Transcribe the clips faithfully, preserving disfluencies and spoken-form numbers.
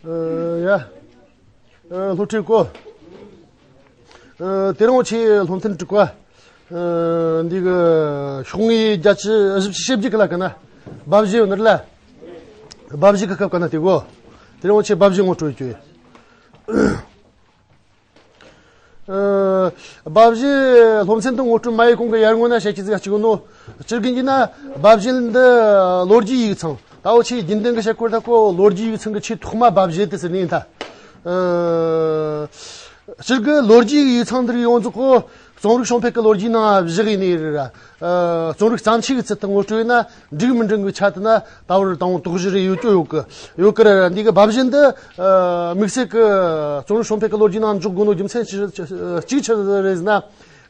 ཨ་ཡ། ཨ་སློབ་ཁྲིད་གོ། ཨ་དེ་རིང་ཁྱེད་སློབ་ཚན་དྲུག་པ། ཨ་འདི་གི་ཤོག་ངོས་བརྒྱད་ཅུ་བཞི་བཅུ་ཞེ་བརྒྱད་གི་ལ་ཀ་ན། སྦ་བཞེད་ཡོད་ནི་རེད་ལ། སྦ་བཞེད་གི་སྐབས་ཀ་ན་དེ་གོ། དེ་རིང་ཁྱེད་སྦ་བཞེད་ངོ་སྤྲོད་རྒྱུ། ཨ་སྦ་བཞེད་སློབ་ཚན་དུ་ངོ་སྤྲོད་མ་ཡེ་གོང་གི་ཡར་སྔོན་ན་བཤད་ཀྱི་ཟིག་གཅིག་ནོ། སྤྱིར་གི་ཡིན་ན་སྦ་བཞེད་འདི་ལོ་རྒྱུས་ཡིག་ཚང་། ད་འོ་ཆེ་རྒྱུན་ལྡན་གི་བཤད་སྐོར་ད་ཁོ་ལོ་རྒྱུས་ཡིག་ཚང་གི་ཆེས་ཐོག་མ་སྦ་བཞེད་དེ་ཟེར་ནི་ཡིན་ད། ཨ་སྤྱིར་གི་ལོ་རྒྱུས་ཡིག་ཚང་འདིར་ཡོངས་རྫོགས་ཁོ་རྩོམ་རིག་བྱུང་འཕེལ་གི་ལོ་རྒྱུས་ནང་བཞག་ཡིན་ནི་རེད་ར། ཨ་རྩོམ་རིག་བརྩམས་ཆོས་ཀྱི་ཚུལ་དུ་ངོ་སྤྲོད་ཡིན་ན། འགྲིག་མི་འགྲིག་གི་ཆ་དེ་ན་ད་བར་དང་པོ་དོགས་གཞི་རེ་ཡོད་ཀྱི་ཡོད་ཀི་ཡོད་ཀི་རེད། འདི་གི་སྦ་བཞེད་འདི་ཨ་དམིགས་བསལ་གི་རྩོམ་རིག་བྱུང་འཕེལ་གི་ལོ་རྒྱུས་ནང་འཇོག་དགོས་ནོ་རྒྱུ་མཚན་ཅི་ཅི་གཅིག་ཆི་རེད་ཟེར་ན།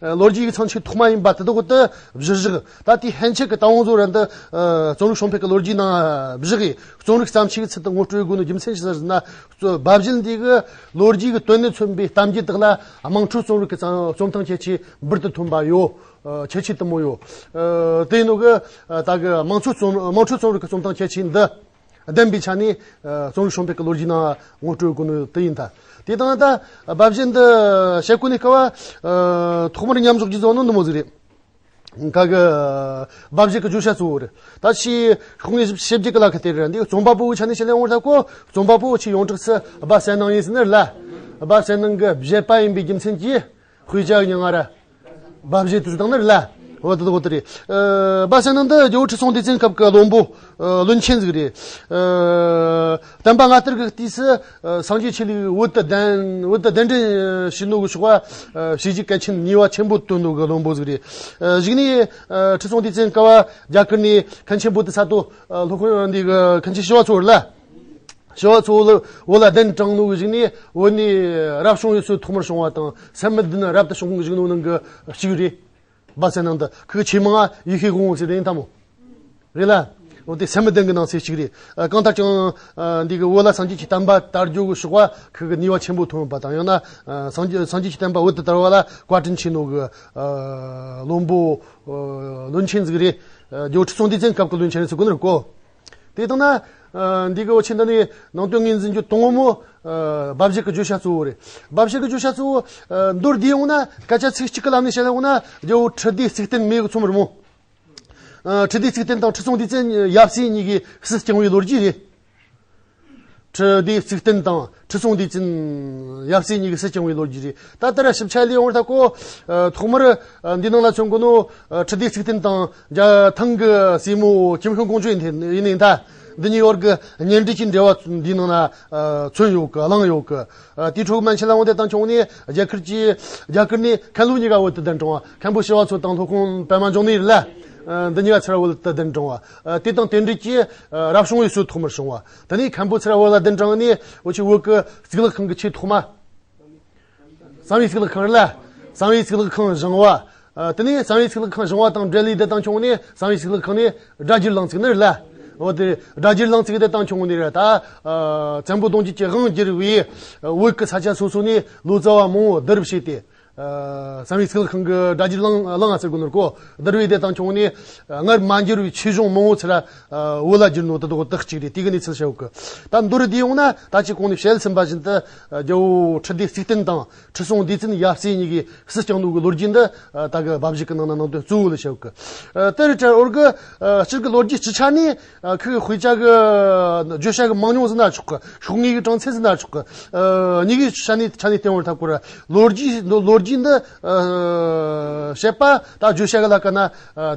ཨ་ལོ་རྒྱུས་ཡིག་ཚང་ཆེས་ཐོག་མ་ཡིན་པ་དེ་དག་དེ་བཞུར་བཞག་ད་དེའི་ཧན་ཆད་གི་ད་བོང་བཟོ་ར་འདི་ཨ་རྩོམ་རིག་བྱུང་འཕེལ་གི་ལོ་རྒྱུས་ནང་བཞག་གི་རྩོམ་རིག་བརྩམས་ཆོས་ཀྱི་ཚུལ་དུ་ངོ་སྤྲོད་དགོས་ནོ་རྒྱུ་མཚན་ཅི་ཟེར་ན། སྦ་བཞེད་འདི་གི་ལོ་རྒྱུས་ཀྱི་དོན་ནས་མཚོན་པའི་གཏམ་རྒྱུད་དག་ལ་དམངས་ཁྲོད་རྩོམ་རིག་གི་རྩ་རྩོམ་སྟངས་ཁྱད་ཆོས་འབུར་དུ་ཐོན་པ་ཡོད། ཨ་ཁྱད་ཆོས་དུ་མོ་ཡོད། ཨ་དེ་ཡིན་ནོ་གི་ཨ་ད་གི་དམངས་ཁྲོད་རྩོམ་དམངས་ཁྲོད་རྩོམ་རིག་གི་རྩོམ་སྟངས་ཁྱད་ཆོས་འདི་ལྡན་པའི་ཆ་ནས་ཨ་རྩོམ་རིག་བྱུང་འཕེལ་གི་ལོ་རྒྱུས་ནང་ངོ་སྤྲོད་དགོས་ནོ་དེ་ཡིན་ད། དེ་དང་ད་སྦ་བཞེད་འདི་བཤད་གོ་ནི་སྐབས་ཨ་ཐོག་མར་མཉམ་འཇོག་རྒྱུ་བཟོ་ནོ་འདི་མོ་ཟིག་རེད། ག་གི་སྦ་བཞེད་ཀྱི་བརྗོད་བྱ་གཙོ་བོ་རེད། ད་ཕྱིས་ཤོག་ངོས་ཞིབ་ཞིབ་རྒྱས་ཀྱི་ལ་ཁ་དེ་རེད། འདི་རྩོམ་པ་པོའི་ཆ་ནས་བཤད་ལེ་འོང་ད་ཀོ་རྩོམ་པ་པོ་ཆེས་ཡོངས་གྲགས་སུ་སྦ་གསལ་སྣང་ཡིན་ཟེར་ནི་རེད་ལ། སྦ་གསལ་སྣང་གི་བཞེད་པ་ཡིན་པའི་རྒྱུ་མཚན་གྱིས་དཔེ་ཆ་མྱིང་ང་ར་སྦ་བཞེད་དུ་བཏང་ནི་རེད་ལ། འོ་དེ་དག་དེ་རེད། ཨ་སྦ་གསལ་སྣང་འདི་རྒྱལ་པོ་ཁྲི་སྲོང་ལྡེ་བཙན་སྐབས་ཀྱི་བློན་པོ་ཨ་བློན་ཆེན་ཟིག་རེད། ཨ་བསྟན་པ་སྔ་དར་གྱི་དུས་སུ་ཨ་སངས་རྒྱས་ཆོས་ལུགས་བོད་དུ་གདན་བོད་དུ་གདན་འདྲེན་ཞུས་ནོ་གི་ཕྱོགས་ཨ་བྱས་རྗེས་གལ་ཆེན་ནུས་པ་ཆེན་པོ་བཏོན་ནོ་གི་བློན་པོ་ཟིག་རེད། ཨ་གཞུག་ནས་ཨ་ཁྲི་སྲོང་ལྡེ་བཙན་སྐབས་རྒྱ་གར་ནས་མཁན་ཆེན་བོ་དྷི་ས་ཏྭ་ཨ་སློབ་དཔོན་འདི་གི་མཁན་ཆེན་ཞི་བ་འཚོ་རེད་ལ། ཞི་བ་འཚོ་ལ་བོད་ལ་གདན་དྲངས་ནོ་གི་གཞུག་ནས་བོད་ནས་རབ་བྱུང་བའི་སྲོལ་ཐོག་མར་བྱུང་བ་དང་སད་མི་བདུན་རབ་ཏུ་བྱུང་གི་བཞུགས་ནོ་ནང་གི་གཅིག་རེད། སྦ་གསལ་སྣང་འདི་ཁོའི་ཆེས་མང་ཡེ་ཤེས་དབང་པོ་ཟེར་དེ་ཡིན་ཐལ་མོ། རེད་ལ། འོ་དེ་སད་མི་བདུན་གི་ནང་གསེས་གཅིག་རེད། ཨ་གང་ལྟར་ཀྱང་ཨ་འདི་གི་བོད་ལ་སངས་རྒྱས་ཀྱི་བསྟན་པ་དར་རྒྱས་གི་ཕྱོགས་ལ་ཁོ་གི་ནུས་པ་ཆེན་པོ་ཐོན་པ་དང་ཡང་ན་ཨ་སངས་རྒྱས་སངས་རྒྱས་ཀྱི་བསྟན་པ་བོད་དུ་དར་བ་ལ་བཀའ་དྲིན་ཆེ་ནོ་གི་ཨ་བློན་པོ་ཨ་བློན་ཆེན་ཟིག་རེད། ཨ་རྒྱལ་པོ་ཁྲི་སྲོང་ལྡེ་བཙན་སྐབས་ཀྱི་བློན་ཆེན་རེད་ཟེར་གོ་ནི་རེད་གོ། དེ་ལྟ་ན། ཨ་འདི་གི་འོ་ཆེ་འདི་ནི་ནང་དོན་ངོས་འཛིན་རྒྱུ་དང་པོ་མོ། ཨ་སྦ་བཞེད་ཀྱི་བརྗོད་བྱ་གཙོ་བོ་རེད། སྦ་བཞེད་ཀྱི་བརྗོད་བྱ་གཙོ་བོ། ཨ་མདོར་བསྡུས་ཡོང་ན་སྐད་ཆ་ཚིག་གཅིག་གི་ལམ་ནས་བཤད་ཡོང་ན་རྒྱལ་པོ་ཁྲི་ལྡེ་གཙུག་བརྟན་མེ་གི་ཚོམ་རི་མོ། ཨ་ཁྲི་ལྡེ་གཙུག་བརྟན་དང་ཁྲི་སྲོང་ལྡེ་བཙན་ཡབ་སྲས་གཉིས་ཀྱི་སྲིད་སྐྱོང་བའི་ལོ་རྒྱུས་རེད། ཁྲི་ལྡེ་གཙུག་བརྟན་དང་ཁྲི་སྲོང་ལྡེ་བཙན་ཡབ་སྲས་གཉིས་ཀྱི་སྲིད་སྐྱོང་བའི་ལོ་རྒྱུས་རེད། ད་ལྟར་ཞིབ་ཆ་ལས་ཡོང་བར་ད་གོ། ཨ་ཐོག་མར་ཨ་འདི་ནང་ལ་མཚོན་གོ་ནོ་ཨ་ཁྲི་ལྡེ་གཙུག་བརྟན་དང་རྒྱ་ཐང་གི་སྲས་མོ་ཀྱིམ་ཤང་ཀོང་ཇོ་ཡིན་ཏེ་ཡིན་ནི་ད། འདི་གཉིས་བར་གྱི་གཉེན་སྒྲིག་གི་འབྲེལ་བ་འདིའི་ནང་ན་ཨ་མཚོན་ཡོད་གི་བླངས་ཡོད་གི། ཨ་དེའི་འཕྲོ་མན་ཆད་ལ་འོང་དེ་དང་ཁྱོང་ནས་རྒྱ་གར་གྱི་རྒྱ་གར་ནས་མཁན་སློབ་གཉིས་ཀ་བོད་དུ་གདན་དྲངས་པ། མཁན་པོ་ཞི་བ་འཚོ་དང་སློབ་དཔོན་པདྨ་འབྱུང་གནས་ལ། ཨ་འདི་གཉིས་ཀ་ཚུར་བོད་དུ་གདན་དྲངས་པ། ཨ་དེ་དང་དེ་འདྲ་གྱི་ཨ་རབ་བྱུང་བའི་སྲོལ་ཐོག་མར་བྱུང་བ། དེ་ནས་མཁན་པོ་ཚུར་བོད་ལ་གདན་དྲངས་ནས་འོ་ཆེ་བོད་ཀྱི་གཙུག་ལག་ཁང་གི་ཆེས་ཐོག་མ། གསང་བའི་གཙུག་ལག་ཁང་རེད་ལ། གསང་བའི་གཙུག་ལག་ཁང་བཞེངས་པ། ཨ་དེ་ནས་གསང་བའི་གཙུག་ལག་ཁང་བཞེངས་པ་དང་འབྲེལ་ལས་དེ་དང་ཁྱོང་ནས་གསང་བའི་གཙུག་ལག་ཁང་ནས་སྒྲ་བསྒྱུར་གླིང་བཙུགས་ནི་རེད་ལ། འོ་དེ་སྒྲ་བསྒྱུར་གླིང་བཙུགས་དེ་དང་ཁྱོང་ནས་རེད་ད། ཨ་བཙན་པོ་གདུང་རྒྱུད་ཀྱི་དབང་བསྒྱུར་བའི་བོད་ཀྱི་ས་ཆ་སོ་སོ་ནས་ལོ་ཙཱ་བ་མང་བོ་བསྡུ་རུབ་བྱས་ཏེ། ཨ་གསང་བའི་གཙུག་ལག་ཁང་གི་སྒྲ་བསྒྱུར་གླིང་གླིང་ང་ཟེར་གོ་ནོར་གོ་བསྡུར་བའི་དེ་དང་ཁྱོང་ནས་སྔར་མ་འགྱུར་བའི་ཆོས་གཞུང་མང་བོ་ཚུར་བོད་ལ་བསྒྱུར་ནོ་དེ་དག་དག་གཅིག་རེད། དེ་གི་གནས་ཚུལ་བཤད་ཡོད་གི། ད་མདོར་བསྡུས་ཡོང་ན་ད་ཅི་གོང་ནས་བཤད་ཟིན་པ་བཞིན་དུ་རྒྱལ་པོ་ཁྲི་ལྡེ་གཙུག་བརྟན་དང་ཁྲི་སྲོང་ལྡེ་བཙན་ཡབ་སྲས་གཉིས་ཀྱིས་སྲིད་སྐྱོང་ནོ་གི་ལོ་རྒྱུས་འདི་ད་གི་སྦ་བཞེད་ཀྱི་ནང་ན་ནང་དོན་གཙོ་བོ་ལ་བཤད་ཡོད་གི། དེ་རེད་དྲ་འོར་གི་སྤྱིར་གི་ལོ་རྒྱུས་སྤྱི་ཆ་ནས་ཁོའི་དཔེ་ཆ་གི་བརྗོད་བྱ་གི་མང་ཉུང་ཟེར་ན་ཆོག་གི། ཤོག་ངོས་ཀྱི་གྲངས་ཚད་ཟེར་ན་ཆོག་གི། གཉིས་ཀའི་ཆ་ནས་ཆ་ནས་བསྟན་བར་ཐག་གོ་ར་ལོ་རྒྱུས་ལོ་རྒྱུས་འདི་བཤད་པ་ད་བརྗོད་བྱ་གི་ལ་ཀ་ན་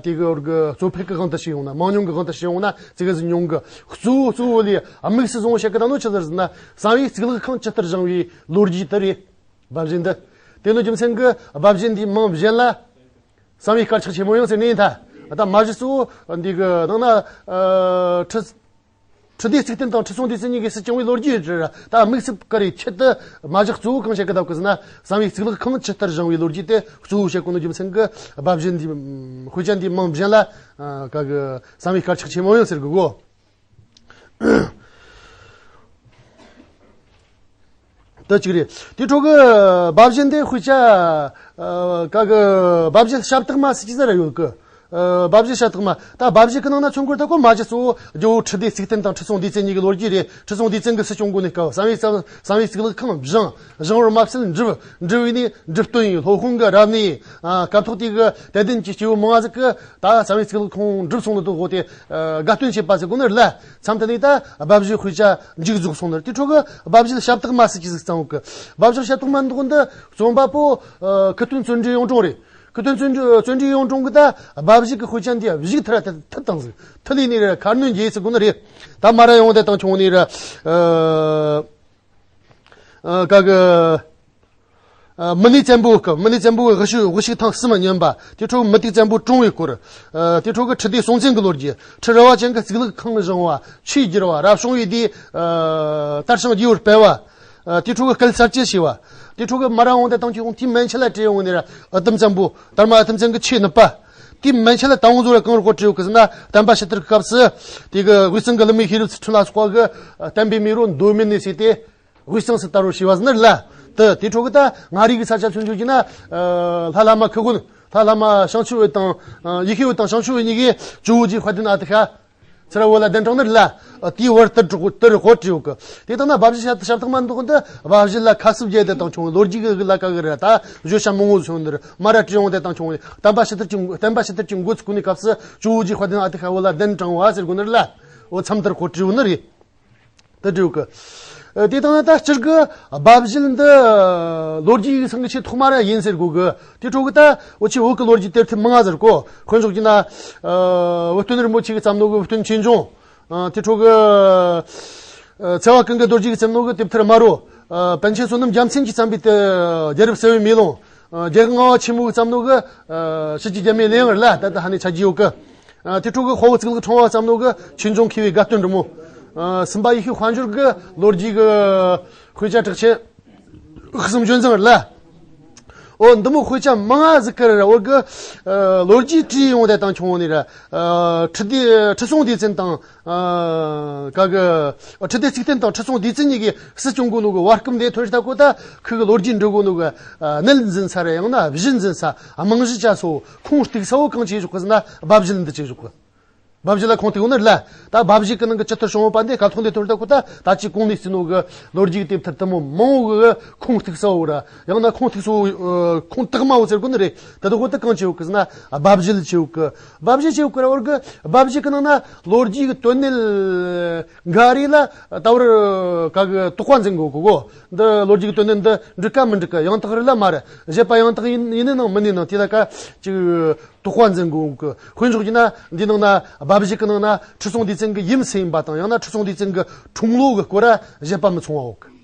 དེ་གི་འོར་གི་གཙོ་ཕལ་གི་དབང་དུ་བྱས་ཡོང་ན་མང་ཉུང་གི་དབང་དུ་བྱས་ཡོང་ན་ཙི་གེ་ཟིག་ཉུང་གི། གཙོ་བོ་གཙོ་བོ་ལས་དམིགས་སུ་བཟུང་བ་བཤད་གི་ད་ནོ་ཆི་ཟེར་ཟེར་ན་གསང་བའི་གཙུག་ལག་ཁང་ཇི་ལྟར་བཞེངས་བའི་ལོ་རྒྱུས་དེ་རེད། སྦ་བཞེད་འདི། དེ་ནོ་རྒྱུ་མཚན་གི་སྦ་བཞེད་འདིའི་མིང་གཞན་ལ། གསང་བའི་དཀར་ཆག་ཆེན་མོ་ཡང་ཟེར་ནི་ཡིན་ད། ད་མ་གཞི་གཙོ་བོ་འདི་གི་ནང་ན། ཨ་ཁྲི་ཁྲི་ལྡེ་གཙུག་བརྟན་དང་ཁྲི་སྲོང་ལྡེ་བཙན་གཉིས་ཀྱི་སྲིད་སྐྱོང་བའི་ལོ་རྒྱུས་ཡོད་རེད། ད་དམིགས་སུ་བཀར་བའི་ཆེད་དུ་མ་གཞི་གཙོ་བོ་གང་བཤད་གི་ད་གི་ཟེར་ན་གསང་བའི་གཙུག་ལག་ཁང་ཇི་ལྟར་བཞེངས་བའི་ལོ་རྒྱུས་དེ་གཙོ་བོ་བཤད་གོ་ནོ་རྒྱུ་མཚན་གི་སྦ་བཞེད་འདི་དཔེ་ཆ་འདིའི་མིང་གཞན་ལ་ཨ་ག་གི་གསང་བའི་དཀར་ཆག་ཆེན་མོ་ཡང་ཟེར་གི་གོ། དེ་གཅིག་རེད། དེ་འཕྲོ་གི་སྦ་བཞེད་འདི་དཔེ་ཆ་ཨ་ག་གི་སྦ་བཞེད་ཞབས་བཏགས་མ་སྲིད་ཀྱི་ཟེར་ར་ཡོད་གི། ཨ། དབའ་བཞེད་ཞབས་བཏགས་མ། ད་དབའ་བཞེད་ཀྱི་ནང་ན་མཚོན་དགོས་ད་ཁོ་མ་གཞི་གཙོ་བོ་རྒྱལ་པོ་ཁྲི་ལྡེ་གཙུག་བརྟན་དང་ཁྲི་སྲོང་ལྡེ་བཙན་གཉིས་ཀྱི་ལོ་རྒྱུས་རེད། ཁྲི་སྲོང་ལྡེ་བཙན་གྱིས་སྲིད་སྐྱོང་གོ་ནས་སྐབས་གསང་བའི་གཙུག་གསང་བའི་གཙུག་ལག་ཁང་བཞེངས། བཞེངས་པར་མ་ཟད་འགྲུབ། འགྲུབ་པས་ནི་འགྲུབ་སྟོན་ཡིན། སློབ་དཔོན་གྱི་རབ་གནས་ཡིན། ཨ། སྐབས་ཐོག་དེ་གི་དད་ལྡན་གྱི་སྐྱེ་བོ་མང་ང་ཟིག་གིས་ད་གསང་བའི་གཙུག་ལག་ཁང་འགྲུབ་སོང་ནི་དེ་གོ་དེ། ཨ། དགའ་སྟོན་བྱས་པ་ཟེར་གོ་ནི་རེད་ལ། མཚམས་དེ་ནས་ད་དབའ་བཞེད་དཔེ་ཆ་མཇུག་རྫོགས་སོང་ནི་རེད། དེ་འཕྲོ་གི་དབའ་བཞེད་ཞབས་བཏགས་མ་ཟེར་གྱི་ཟིག་བརྩམས་ཡོད་གི། དབའ་བཞེད་ཞབས་བཏགས་མ་འདུག་འདི་རྩོམ་པ་པོ། ཨ། ཁུ་སྟོན་བརྩོན་འགྲུས་གཡུང་དྲུང་རེད། ཁུ་སྟོན་བརྩོན་འགྲུས་བརྩོན་འགྲུས་གཡུང་དྲུང་གིས་ད་དབའ་བཞེད་ཀྱི་དཔེ་ཆ་འདི་བཞུགས་ཐུར་ར་ཐུར་བཏང་ཟིག། ཐུར་ལས་ནི་ར་ཁ་སྣོན་རྒྱས་ཟེར་གོ་ནི་རེད། ད་མ་ར་ཡོང་དེ་དང་ཆུང་ནི་ར། ཨ། ཨ། ག་གི། ཨ། མི་ནུས་བཙན་པོ་གི། མི་ནུས་བཙན་པོ་གི་དབུ་བཞུགས་དབུ་བཞུགས་ཐེངས་གསུམ་བསྙེན་པ། དེ་འཕྲོ་མུ་ཏིག་བཙན་པོ་གྲོངས་པའི་སྐོར། ཨ། དེ་འཕྲོ་གི་ཁྲི་ལྡེ་སྲོང་བཙན་གྱི་ལོ་རྒྱུས། ཁྲི་རལ་པ་ཅན་གྱི་གཙུག་ལག་ཁང་བཞེངས་པ། ཆོས་བསྒྱུར་བ། རབ་བྱུང་བའི་དུས། ཨ། དར་ཞིང་རྒྱས་པར་སྤེལ་བ། ཨ། དེ་འཕྲོ་གི་སྐུ་གསར་བཅད་བྱས་པ། དེ་འཕྲོ་གི་མ་ར་འོང་དེ་དང་ཆུང་དེའི་མན་ཆད་ལ་བྲིས་ཡོང་ནི་ར། ཨུ་དུམ་བཙན་པོ། དར་མ་ཨུ་དུམ་བཙན་གྱི་ཆོས་ནུབ་པ། དེའི་མན་ཆད་ལ་དང་པོ་ཟོ་ར་གང་རུ་བྲིས་ཡོད་གི་ཟེར་ན། བསྟན་པ་ཕྱི་དར་གྱི་སྐབས་སུ་དེ་གི་དབུས་གཙང་གི་ཀླུ་མོའི་ཤེས་རབ་ཚུལ་ཁྲིམས་ལ་སོགས་པ་གིས། ཨ། བསྟན་པའི་མེ་རོ་མདོ་སྨད་ནས་བསྲེགས་ཏེ། དབུས་གཙང་སུ་དར་བར་བྱས་པ་ཟེར་ནི་རེད་ལ། དེ་དེ་འཕྲོ་གི་ད་མངའ་རིས་ཀྱི་ས་ཆ་མཚོན་བརྗོད་ཀྱི་ན། ཨ། ལྷ་བླ་མ་ཁུ་དབོན། ལྷ་བླ་མ་བྱང་ཆུབ་འོད་དང་། ཨ། ཡེ་ཤེས་འོད་དང་བྱང་ཆུབ་འོད་གཉིས་ཀས་ཇོ་བོ་རྗེ་དཔལ་ལྡན་ཨ་ཏི་ཤ་ཚུར་བོད་ལ་གདན་དྲངས་ནི་རེད་ལ། ཨ། དེའི་བར་དུ་དྲུག་དུ་རུ་གོ་བྲིས་ཡོད་གི། དེ་ལྟ་ན་དབའ་བཞེད་ཞབས་ཞབས་བཏགས་མ་འདུག་འདི་དབའ་བཞེད་ལ་ཁ་གསབ་རྒྱས་དེ་དང་ཆུང་ལོ་རྒྱུས་ཀྱི་ལ་ཀ་གི་རེད། ད་བརྗོད་བྱ་མང་བོ་བྱུང་ནི་རེད། མ་ར་བྲིས་ཡོང་དེ་དང་ཆུང་བསྟན་པ་ཕྱི་དར་གྱི། བསྟན་པ་ཕྱི་དར་གྱི་འགོ་ཚུགས་ནི་སྐབས་སུ་ཇོ་བོ་རྗེ་དཔལ་ལྡན་ཨ་ཏི་ཤ་བོད་ལ་གདན་དྲངས་པ་ཟེར་གོ་ནི་རེད་ལ། འོ། མཚམས་དེར་གོ་བྲིས་ཡོད་ནི་རེད། དེ་འདྲ་ཡོད་གི། ཨ། དེ་དང་ད་སྤྱིར་གི་དབའ་བཞེད་འདི་ལོ་རྒྱུས་སང་གི་ཆེས་ཐོག་མ་ར་ཡིན་ཟེར་གོ་གི། དེ་འཕྲོ་གི་ད་འུ་ཆོས་བོད་ཀྱི་ལོ་རྒྱུས་དེབ་ཐེར་མང་ང་ཟེར་གོ། དཔེ་འཇོག་རྒྱུ་ན། ཨ། བུ་སྟོན་རིན་པོ་ཆེ་གིས་བརྩམས་ནོ་གི་བུ་སྟོན་ཆོས་འབྱུང་། ཨ། དེ་འཕྲོ་གི། ཨ། ཚེ་དབང་ཀུན་དགའ་རྡོ་རྗེ་གིས་བརྩམས་ནོ་གི་དེབ་ཐེར་དམར་པོ། ཨ། པཎ་ཆེན་བསོད་ནམས་རྒྱལ་མཚན་གྱིས་བརྩམས་པའི་དེ་རྒྱལ་རབས་གསལ་བའི་མེ་ལོང་། ཨ། རྒྱལ་དབང་ལྔ་པ་ཆེན་མོ་གིས་བརྩམས་ནོ་གི། ཨ། ཕྱི་རྒྱལ་རྒྱ་མའི་གླུ་དབྱངས་རེད་ལ། ད་ལྟ་ཧ་ནས་ཆ་རྒྱུས་ཡོད་གི། ཨ། དེ་འཕྲོ་གི་དཔའ་བོ་གཙུག་ལག་ཕྲེང་བ་བརྩམས་ནོ་གི་ཆོས་འབྱུང་མཁས་པའི་དགའ་སྟོན་འབྲི་མོ། ཨ། གསུམ་པ་ཡེ་ཤེས་དཔལ་འབྱོར་གི་ལོ་རྒྱུས་གི་དཔེ་ཆ་གྲགས་ཆེན་དབུ་གསུམ་ལྗོན་བཟང་རེད་ལ། འོ། འདི་མོ་དཔེ་ཆ་མང་ང་ཟིག་གི་ར་འོ་གི། ཨ། ལོ་རྒྱུས་བྲིས་ཡོང་དེ་དང་ཆུང་ནི་ར། ཨ། ཁྲི་ལྡེ་ཁྲི་སྲོང་ལྡེ་བཙན་དང་། ཨ། ག་གི། ཁྲི་ལྡེ་གཙུག་བརྟན་དང་ཁྲི་སྲོང་ལྡེ་བཙན་གཉིས་ཀྱིས་སྲིད་སྐྱོང་གོ་ནོ་གི་བར་སྐབས་འདི་ཐོན་ལྟ་གོ་ད་ཁུ་གི་ལོ་རྒྱུས་འབྲི་གོ་ནོ་གི། ཨ། གནད་འཛིན་ས་ར་ཡང་ན་གཞི་འཛིན་ས། རྨང་གཞི་ཆ་སོ། ཁུངས་གཏུགས་ས་བོ་གང་ཆེ་ཞོག་གི་ཟེར་ན་དབའ་བཞེད་འདི་ཆེ་ཞོག་གི། དབའ་བཞེད་ལ་ཁུངས་གཏུགས་ནི་རེད་ལ། ད་དབའ་བཞེད་ཀྱི་ནང་གི་ཇི་ལྟར་བྱུང་བ་པ་འདི་སྐབས་ཐོག་འདི་ཐོན་ལྟ་གོ་ད་ད་ཅི་གོང་ནས་བརྩིས་ནོ་གི་ལོ་རྒྱུས་དེབ་ཐེར་དེ་མོ་མང་བོ་གི་ཁུངས་གཏུགས་ས་བོ་ར་ཡང་ན་ཁུངས་གཏུགས་ས་བོ། ཨ། ཁུངས་དག་མ་བོ་ཟེར་གོ་ནི་རེད། དེ་དག་གོ་ད་གང་ཆེ་ཡོད་གི་ཟེར་ན་དབའ་བཞེད་ཆེ་ཡོད་གི། དབའ་བཞེད་ཆེ་ཡོད་གི་ར་འོ་གི། དབའ་བཞེད་ཀྱི་ནང་ན་ལོ་རྒྱུས་ཀྱི་དོན་གནད་འགའ་རེ་ལ་ད་བར་ག་གི་དོགས་པ་འཛིན་དགོས་གི་གོ། འདི་ལོ་རྒྱུས་ཀྱི་དོན་གནད་འདི་འགྲིག་ག་མི་འགྲིག་གི། ཡང་དག་རེད་ལ་མ་རེད། བཞེད་པ་ཡང་དག་ཡིན་ཡིན་ནི་ནང་མིན་ནི་ནང་དེ་ལ་ཀ་ཅིག་དོགས་པ་འཛིན་དགོས་གི། དཔེ་འཇོག་རྒྱུ་ན་འདི་ནང་ན་དབའ་བཞེད་ཀྱི་ནང་ན་ཁྲི་སྲོང་ལྡེ་བཙན་གྱི་ཡུམ་སུ་ཡིན་པ་དང་ཡང་ན་ཁྲི་སྲོང་ལྡེ་བཙན་གྱི་འཁྲུངས་ལོ་གི་སྐོར་ར་བཞེད་པ་མི་ཚང་བ་ཡོད་གི།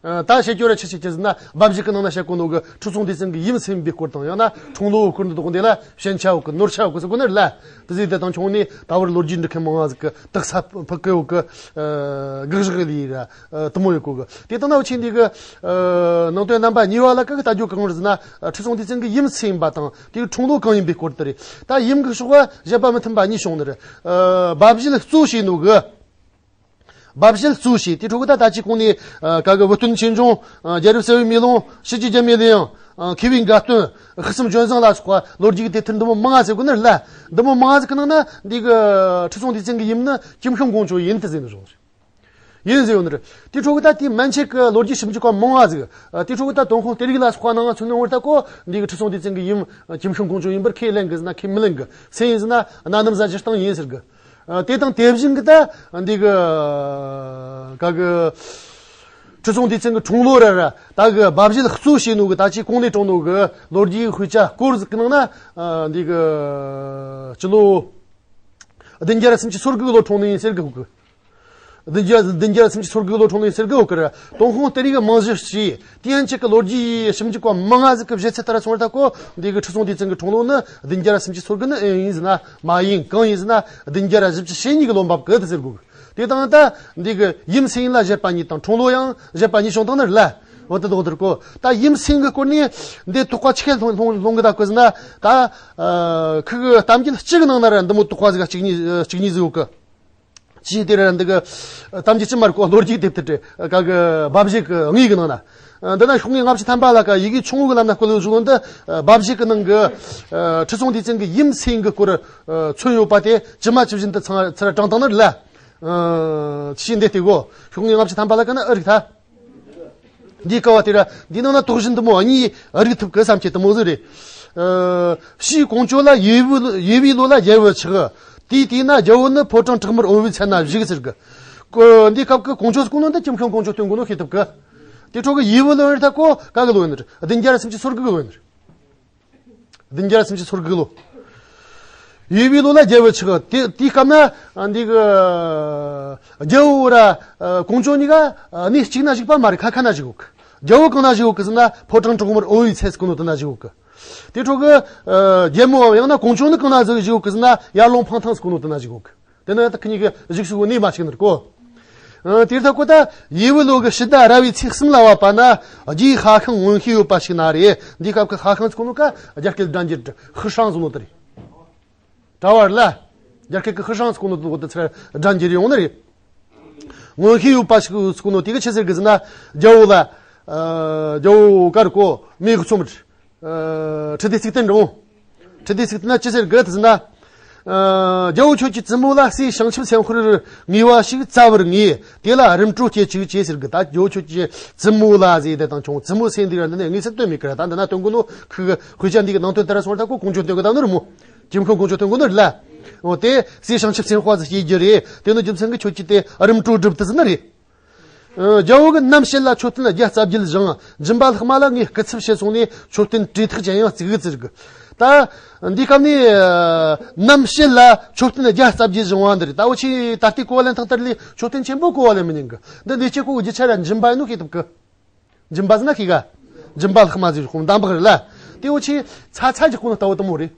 ཨ། ད་བཤད་རྒྱུ་ར་ཆི་ཆི་ཆི་ཟེར་ན་དབའ་བཞེད་ཀྱི་ནང་ན་བཤད་གོ་ནོ་གི་ཁྲི་སྲོང་ལྡེ་བཙན་གྱི་ཡུམ་སུ་ཡིན་པའི་སྐོར་དང་ཡང་ན་འཁྲུངས་ལོ་གི་སྐོར་འདི་དག་འདི་ལ་ཞན་ཆ་ཡོད་གི། ནོར་ཆ་ཡོད་གི་ཟེར་གོ་ནི་རེད་ལ། དེ་ཟིག་དེ་དང་ཆུང་ནས་ད་བར་ལོ་རྒྱུས་འབྲི་མཁན་མང་ང་ཟིག་གི་དག་ས་ཕུད་གི་ཡོད་གི། ཨ། དགག་བཞག་གི་ལས་ར། ཨ། དེ་མོ་ཡོད་གོ་གི། དེ་དང་ན་འུ་ཆོས་འདི་གི། ཨ། ནང་དོན་རྣམ་པ་གཉིས་པ་ལ་ཀ་གི་ལྟ་རྒྱུ་གང་རེད་ཟེར་ན། ཨ། ཁྲི་སྲོང་ལྡེ་བཙན་གྱི་ཡུམ་སུ་ཡིན་པ་དང་དེའི་འཁྲུངས་ལོ་གང་ཡིན་པའི་སྐོར་དེ་རེད། ད་ཡུམ་གི་ཕྱོགས་ལ་བཞེད་པ་མི་མཐུན་པ་གཉིས་བྱུང་ནི་རེད། ཨ། དབའ་བཞེད་གཙོ་བྱས་ནོ་གི། དབའ་བཞེད་གཙོ་བྱས་དེ་འཕྲོ་གི་ད་ད་ཅི་གོང་ནས། ཨ། ག་གི་བུ་སྟོན་ཆོས་འབྱུང་། ཨ། རྒྱལ་རབས་གསལ་བའི་མེ་ལོང་། ཕྱི་རྒྱལ་རྒྱ་མའི་གླུ་དབྱངས། ཨ། མཁས་པའི་དགའ་སྟོན། དབུ་གསུམ་ལྗོན་བཟང་ལ་སོགས་པ་ལོ་རྒྱུས་ཀྱི་དེབ་ཐེར་འདི་མོ་མང་ང་ཟེར་གོ་ནི་རེད་ལ། འདི་མོ་མང་ང་ཟིག་གི་ནང་ན་འདི་གི་ཁྲི་སྲོང་ལྡེ་བཙན་གྱི་ཡུམ་ནི་ཀྱིམ་ཤིང་ཀོང་ཇོ་ཡིན་དུ་ཟེར་ནི་བྱུང་། ཡིན་ཟེར་ཡོད་ནི་རེད། དེ་འཕྲོ་གི་ད་དེའི་མན་ཆད་ཀྱི་ལོ་རྒྱུས་ཞིབ་འཇུག་པ་མང་ང་ཟིག། ཨ། དེ་འཕྲོ་གི་ད་ཏུན་ཧོང་གཏེར་ཡིག་ལ་སོགས་པ་ནང་ང་མཚོན་ནས་འོང་བར་ད་གོ་འདི་གི་ཁྲི་སྲོང་ལྡེ་བཙན་གྱི་ཡུམ་ཀྱིམ་ཤིང་ཀོང་ཇོ་ཡིན་པར་ཁས་ལེན་གི་ཟེར་ན་ཁས་མི་ལེན་གི། སུ་ཡིན་ཟེར་ན་གནའ་གནམ་གཟའ་སྤྱིར་བཏང་ཡིན་ཟེར་གི། ཨ། དེ་དང་དེ་བཞིན་གི་ད་འདི་གི་ག་གི་ཁྲི་སྲོང་ལྡེ་བཙན་གྱི་འཁྲུངས་ལོ་ར་ར་ད་གི་དབའ་བཞེད་གཙོ་བྱས་ནོ་གི་ད་ཅི་གོང་ནས་དྲངས་ནོ་གི་ལོ་རྒྱུས་དཔེ་ཆ་སྐོར་ཟིག་གི་ནང་ན། ཨ། འདི་གི་སྤྱི་ལོ་བདུན་བརྒྱ་ར་སུམ་ཅུ་སོ་དགུ་གི་ལོ་འཁྲུངས་ནི་ཡིན་ཟེར་གི་ཡོད་གི། བདུན་བརྒྱ་བདུན་བརྒྱ་སུམ་ཅུ་སོ་དགུ་ལོ་འཁྲུངས་ནས་ཟེར་གི་ཡོད་གི་ར། ཏུན་ཧོང་གཏེར་ཡིག་གི་རྨང་གཞི་བྱས། དེ་ཡན་ཆད་ཀྱི་ལོ་རྒྱུས་ཞིབ་འཇུག་པ་མང་ང་ཟིག་གི་བཞེད་ཚུལ་ལྟར་སོང་བར་ད་གོ་འདི་གི་ཁྲི་སྲོང་ལྡེ་བཙན་གྱི་འཁྲུངས་ལོ་ནི་བདུན་བརྒྱ་སུམ་ཅུ་སོ་དགུ་ནི་ཨེ་ཡིན་ཟེར་ན་མ་ཡིན། གང་ཡིན་ཟེར་ན་བདུན་བརྒྱ་བཞི་བཅུ་ཞེ་གཉིས་ཀྱི་ལོ་འབབ་གི་དེ་ཟེར་གོ་གི། དེ་དང་ད་འདི་གི་ཡུམ་སུ་ཡིན་ལ་བཞེད་པ་གཉིས་དང་འཁྲུངས་ལོ་ཡང་བཞེད་པ་གཉིས་བྱུང་དང་ནི་རེད་ལ། འོ་དེ་དག་དེར་གོ་ད་ཡུམ་སུ་ཡིན་གི་སྐོར་ནས་འདི་དོགས་པ་ཆི་ལྷུང་ལྷུང་ལྷུང་གི་ད་གོ་ཟེར་ན། ད་ཨ་ཁུ་གི་གཏམ་རྒྱུད་གཅིག་གི་ནང་ན་ར་འདི་མོ་དོགས་པ་ཟིག་གཅིག་གཉིས་གཅིག་གཉིས་ཟིག་ཡོད་གི། ཅི་དེ་ར་འདི་གི་གཏམ་རྒྱུད་ཅི་མར་གོ་ལོ་རྒྱུས་དེབ་ཐེར་ག་གི་དབའ་བཞེད་གི་དངོས་གི་ནང་ན། འདི་ན་ཤོག་ངོས་ལྔ་བཅུ་ཐམ་པ་ལ་ཀ་ཡི་གེ་ཆུང་ངུ་གི་ལམ་ན་བཀོད་ཡོད་བཟོ་འདི། དབའ་བཞེད་གི་ནང་གི་ཁྲི་སྲོང་ལྡེ་བཙན་གི་ཡུམ་སྲས་གི་སྐོར་མཚོན་ཡོད་པ་དེ་ཇི་མ་ཇི་བཞིན་དུ་ཚང་ཚུར་དྲངས་བཏང་ནི་རེད་ལ། ཅི་འདི་ལྟ་གོ། ཤོག་ངོས་ལྔ་བཅུ་ཐམ་པ་ལ་ཀ་ན་ཨ་རིག་ཐ། འདིའི་ཀ་བ་དེ་ར་འདི་ནང་ན་དོགས་གཞི་འདི་མོ་གཉིས་རིག་ཐུབ་གི་བསམ་གྱི་དུ་མོ་ཟིག་རེད། ཕྱིས་ཀོང་ཇོ་ལ་ཡུ་བུ་ཡུ་བུའི་ལོ་ལ་རྒྱལ་བུ་ཆགས། དེའི་དུས་ན་རྒྱལ་བོ་ནི་ཕོ་བྲང་བྲག་དམར་འོ་བའི་ཚལ་ན་བཞུགས་ཟེར་གི། འདིའི་སྐབས་ཀྱི་ཀོང་ཇོ་ཟེར་གོ་ནོ་འདི་ཀྱིམ་ཤང་ཀོང་ཇོ་སྟོན་གོ་ནོ་ཤེས་ཐུབ་གི། དེ་འཕྲོ་གི་ཡུ་བུའི་ལོ་ཡིན་ད་ཀོ་ག་གི་ལོ་ཡིན་ནི་རེད། བདུན་བརྒྱ་ར་སུམ་ཅུ་སོ་དགུ་གི་ལོ་ཡིན་ནི་རེད། བདུན་བརྒྱ་སུམ་ཅུ་སོ་དགུ་ལོ། ཡུ་བུའི་ལོ་ལ་རྒྱལ་བུ་ཆགས། དེ་དེའི་སྐབས་ན་འདི་གི་རྒྱལ་བོ་ར་ཀོང་ཇོ་གཉིས་ཀ་གནས་གཅིག་ན་བཞུགས་པ་མ་རེད། ཁ་ཁ་ན་བཞུགས་ཡོད་གི། རྒྱལ་བོ་གང་ན་བཞུགས་ཡོད་གི་ཟེར་ན་ཕོ་བྲང་བྲག་དམར་འོ་བའི་ཚལ་ཟེར་གོ་ནོ་དེ་ན་བཞུགས་ཡོད་གི། དེ་འཕྲོ་གི་རྒྱལ་མོ་ཡང་ན་ཀོང་ཇོ་ནི་གང་ན་བཞུགས་ཡོད་གི་ཟེར་ན་ཡར་ཀླུང་འཕང་ཐང་ཟེར་གོ་ནོ་དེ་ན་བཞུགས་ཡོད་གི། དེ་ནི་ད་ཁི་གཉིས་ཀྱི་གཞུག་སུ་གནས་མ་ཞིག་ནི་གོ། ཨ། དེར་ཐ་ཀོ་ད་ཡེ་བུ་ལོ་གི་ཕྱི་ཟླ་ར་བའི་ཚེས་གསུམ་ལ་བབ་པ་ན་རྒྱའི་ཤ་ཤང་མངོན་ཤེས་ཡོད་པ་ཞིག་ན་རེ། འདིའི་སྐབས་ཀྱི་ཤ་ཤང་ཟེར་གོ་ནོ་ཀ་རྒྱ་སྐད་སྒྲ་འགྱུར་ཧི་ཧྲང་ཟེར་ནོ་དེ་རེད། གྲྭ་བར་ལ་རྒྱ་སྐད་ཀྱི་ཧི་ཧྲང་ཟེར་གོ་ནོ་དེ་ཚོ་སྒྲ་འགྱུར་ཡོང་ནི་རེད། མངོན་ཤེས་ཡོད་པ་ཞིག་ཟེར་གོ་ནོ་དེ་གི་ཆི་ཟེར་གི་ཟེར་ན་རྒྱལ་བོ་ལ། ཨ། རྒྱལ་བོ་གར་གོ་མེ་གི་ཚོམ་རེད། ཁྲི་ལྡེ་གཙུག་བརྟན་འགྲོ། ཁྲི་ལྡེ་གཙུག་བརྟན་ན་ཅི་ཟེར་གི་ཟེར་ན། ཨ། རྒྱལ་བོ་ཁྱོད་ཀྱི་བཙུན་མོ་ལ་སྲས་བྱང་ཆུབ་སེམས་དཔར་ངེས་པ་ཞིག་བཙལ་བར་ངེས། དེ་ལ་རིམ་གྲོ་སྐྱེ་བཅུག་ཅེས་ཟེར་གི། ད་རྒྱལ་བོ་ཁྱོད་ཀྱི་བཙུན་མོ་ལ་ཟེར་དེ་དང་ཆུང་བཙུན་མོ་ཟེར་འདི་ར་འདི་ནས་དངོས་སུ་སྟོན་མེད་ཀི་ར། ད་འདི་ན་སྟོན་གོ་ནོ་ཁི་གི་དཔེ་ཆ་འདི་གི་ནང་དོན་ལྟར་སོང་བ་ད་ཁོ་ཀོང་ཇོ་སྟོན་གི་ད་ནོ་རི་མོ། ཀྱིམ་ཁང་ཀོང་ཇོ་སྟོན་གོ་ནོ་རི་ལ། འོ་དེ་སྲས་བྱང་ཆུབ་སེམས་དཔའ་ཟིག་སྐྱེ་རྒྱུ་རེད། དེ་ནི་རྒྱུ་མཚན་གི་ཁྱོད་ཀྱི་དེ་རིམ་གྲོ་སྒྲུབ་དུ་ཟིན་ནི་རེད། ཨ། རྒྱལ་བོ་གིས་ནམ་ཕྱེད་ལ་མཆོད་རྟེན་བརྒྱ་རྩ་བརྒྱད་བཞེངས། སྦྱིན་པ་ལྷག་མ་ལ་ངས་སྐུ་ཚབ་བྱས་སོང་ནས་མཆོད་རྟེན་བྲེ་ཐག་ཅན་ཡང་བརྩིགས་ཟེར་གི། ད་འདི་སྐབས་ནས་ནམ་ཕྱེད་ལ་མཆོད་རྟེན་བརྒྱ་རྩ་བརྒྱད་བཞེངས་བ་འདི་རེད། ད་འུ་ཆོས་ད་ལྟའི་གོ་བ་ལེན་སྟངས་ལྟར་ལས་མཆོད་རྟེན་ཆེན་པོ་གོ་བ་ལེན་མི་ཉན་གི། འདི་ལས་ཀྱི་གོ་རྒྱུ་ཆ་ར་སྦྱིན་པ་ཡིན་ནོ་ཤེས་ཐུབ་གི། སྦྱིན་པ་ཟེར་ན་ཤེས་ག། སྦྱིན་པ་ལྷག་མ་ཟེར་ཁོང་འདམ་བག་རེད་ལ། དེ་འུ་ཆོས་ཚ་ཚ་གི་གོ་ནོ་ལྟ་བུ་དུ་མོ་རེད།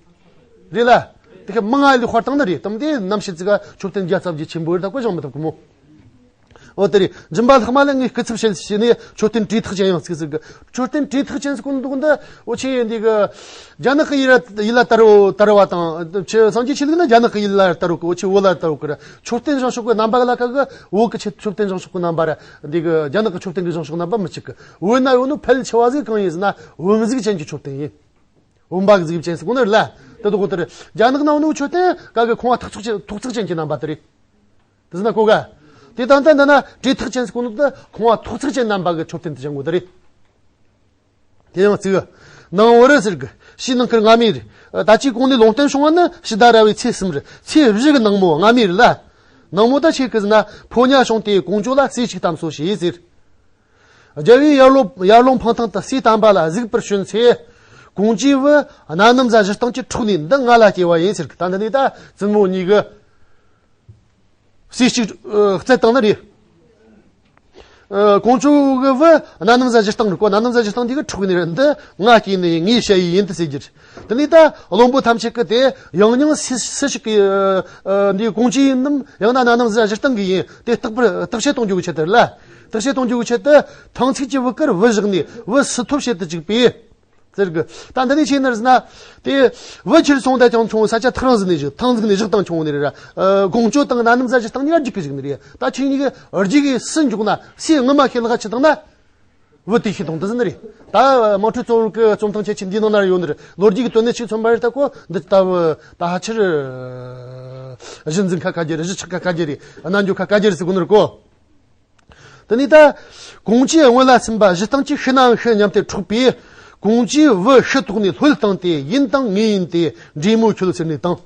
རེད་ལ། དེ་ཁ་མང་ང་ལས་དཔར་བཏང་ནི་རེད། དམ་དེ་ནམ་ཕྱེད་ཙི་ག་མཆོད་རྟེན་བརྒྱ་རྩ་བརྒྱད་ཆེན་པོ་རེད། ད་གོ་བཞེངས་མི་ཐུབ་གི་མོ། འོ་དེ་རེད། སྦྱིན་པ་ལྷག་མ་ལ་ངས་སྐུ་ཚབ་བྱས་བྱས་ནས་མཆོད་རྟེན་བྲེ་ཐག་ཅན་ཡང་བརྩིགས་ཟེར་གི། མཆོད་རྟེན་བྲེ་ཐག་ཅན་ཟེར་གོ་ནོ་འདུག་འདི་འུ་ཆོས་འདི་གི་རྒྱ་ནག་གི་ཡུལ་ལ་ཡུལ་ལ་དར་བ་དར་བ་དང་ཆོས་སངས་རྒྱས་ཆོས་ལུགས་ནི་རྒྱ་ནག་གི་ཡུལ་ལ་དར་བ་གི། འུ་ཆོས་བོད་ལ་དར་བ་གི་ར། མཆོད་རྟེན་བཞེངས་ཕྱོགས་གི་རྣམ་པ་གི་ལ་ཁ་གི་བོད་གི་ཆོས་མཆོད་རྟེན་བཞེངས་ཕྱོགས་གི་རྣམ་པ་ར་འདི་གི་རྒྱ་ནག་གི་མཆོད་རྟེན་གི་བཞེངས་ཕྱོགས་རྣམ་པ་མི་གཅིག་གི། བོད་ན་ཡོད་ནོ་ཕལ་ཆེ་བ་ཟིག་གང་ཡིན་ཟེར་ན་བོད་གཟུགས་ཅན་གྱི་མཆོད་རྟེན་ཡིན། བུམ་པ་གཟུགས་ཅན་ཟེར་གོ་ནི་རེད་ལ། དེ་དག་གོ་དེ་རེད། རྒྱ་ནག་ནང་ནུ་མཆོད་རྟེན་ག་གི་ཁང་བ་ཐོག་བརྩེགས་ཅན་ཐོག་བརྩེགས་ཅན་གྱི་རྣམ་པ་དེ་རེད། དེ་ཟེར་ན་གོ་ག། དེ་དང་ད་འདི་ན་བྲེ་ཐག་ཅན་ཟེར་གོ་ནོ་དེ་ཁང་བ་ཐོག་བརྩེགས་ཅན་རྣམ་པ་གི་མཆོད་རྟེན་དེ་བཞེངས་གོ་དེ་རེད། དེ་ཡང་བརྩིགས། ནང་བར་ཟེར་གི། ཕྱིའི་ནང་ཁུལ་རྔ་མའི་རི། ད་ཅིའི་གོང་ནས་ལུང་བསྟན་བྱུང་བ་ནི་ཕྱི་ཟླ་ར་བའི་ཚེས་གསུམ་རེད། ཚེས་བཞི་གི་ནངས་མོ་རྔ་མའི་རི་ལ། ནངས་མོ་ད་ཆི་གི་ཟེར་ན་ཕོ་ཉ་བྱུང་སྟེ་ཀོང་ཇོ་ལ་གསོལ་ཅིག་བཏབ་སོ་ཞེས་ཟེར། རྒྱལ་བོས་ཡར་ལོ་ཡར་ཀླུང་འཕང་ཐང་དུ་གསོལ་བཏབ་པ་ལ་གཟིགས་པར་བྱོན་ཚེ། ཀོང་ཇོའི་བུ་གནམ་སྣམ་བཟའ་བཞི་སྟེང་གི་འཕྲོག་ནས་འདི་ང་ལ་སྐྱེ་བ་ཡིན་ཟེར་གི། ད་འདི་ནས་ད་བཙུན་མོ་གཉིས་ཀྱིས་གསོལ་ཅིག་ཨ་བསྩལ་བཏང་ནི་རེད། ཨ། ཀོང་ཇོ་གི་བུ་གནམ་སྣམ་བཟའ་བཞི་སྟེང་རེད་གོ། གནམ་སྣམ་བཟའ་བཞི་སྟེང་དེ་གིས་འཕྲོག་ནས་འདི་ང་སྐྱེས་ནི་ཡིན། ངའི་ཞ་ཡི་ཡིན་དུ་ཟེར་རྒྱུ་རེད། དེ་ནས་ད་བློན་པོ་ཐམས་ཅད་ཀྱིས་དེ་ཡང་སྙིང་སུ་སུ་ཞིག་གི་ཨ་འདི་ཀོང་ཇོའི་ཡིན་ནམ་ཡང་ན་གནམ་སྣམ་བཟའ་བཞི་སྟེང་གི་ཡིན་དེ་བརྟག་པར་བརྟག་དཔྱད་གཏོང་རྒྱུ་གི་ཆེད་དུ་རེད་ལ། བརྟག་དཔྱད་གཏོང་རྒྱུ་གི་ཆེད་དུ་ཐང་ཚིགས་ཀྱི་བུ་གར་བུ་བཞག་ནས་བུ་སུ་ཐོབ་བྱེད་དུ་བཅུག་པས། ཟེར་གི། ད་འདི་ནས་ཆི་ཡིན་ནི་རེད་ཟེར་ན། དེ་བུ་ཁྱེར་སོང་ད་ཀྱང་ཆུང་ས་ཆ་ཐག་རིང་ཟིག་ནས་བཞག་ཐང་ཟིག་ནས་བཞག་བཏང་ཆུང་ནི་རེད་ར། ཨ། ཀོང་ཇོ་དང་གནམ་སྣམ་བཟའ་བཞི་སྟེང་གཉིས་ཀ་རྒྱུག་གི་བཅུག་ནི་རེད། ད་ཁྱེད་གཉིས་ཀྱི་རྒྱུག་གི་སུ་མགྱོགས་ན་སུས་སྔ་མ་ཁྱེད་ལ་ཁ་ཆི་བཏང་ན། བུ་དེ་ཤི་དང་དེ་ཟེར་ནི་རེད། ད་དམངས་ཁྲོད་གཙོ་བོ་གི་རྩོམ་ཐང་ཁྱད་ཆོས་འདིའི་ནང་ན་ཡོད་ནི་རེད། ལོ་རྒྱུས་ཀྱི་དོན་གནད་ཆི་མཚོན་པ་རེད། ད་གོ་འདི་ལྟ་བུ་ད་ཕལ་ཆེར་གཞི་འཛིན་ཁ་ཁ་རྒྱུ་རེད། གཞི་ཆགས་ཁ་ཁ་རྒྱུ་རེད། རྣལ་འབྱོར་ཁ་ཁ་རྒྱུ་རེད་ཟེར་གོ་ནི་རེད་གོ། དེ་ནས་ད་ཀོང་ཇོས་སྔོན་ལ་ཟིན་པ་བཞི་སྟེང་གི་ཤི་ནའང་ཤི་སྙམ་སྟེ་འཕྲོག་པས། ཀོང་ཇོའི་བུ་ཤི་དོགས་ནས་ལྷོད་བཏང་སྟེ་ཡིན་དང་ངེས་ཡིན་ཏེ་འདྲེ་མོ་ཁྱོད་ཟེར་ནས་བཏང་།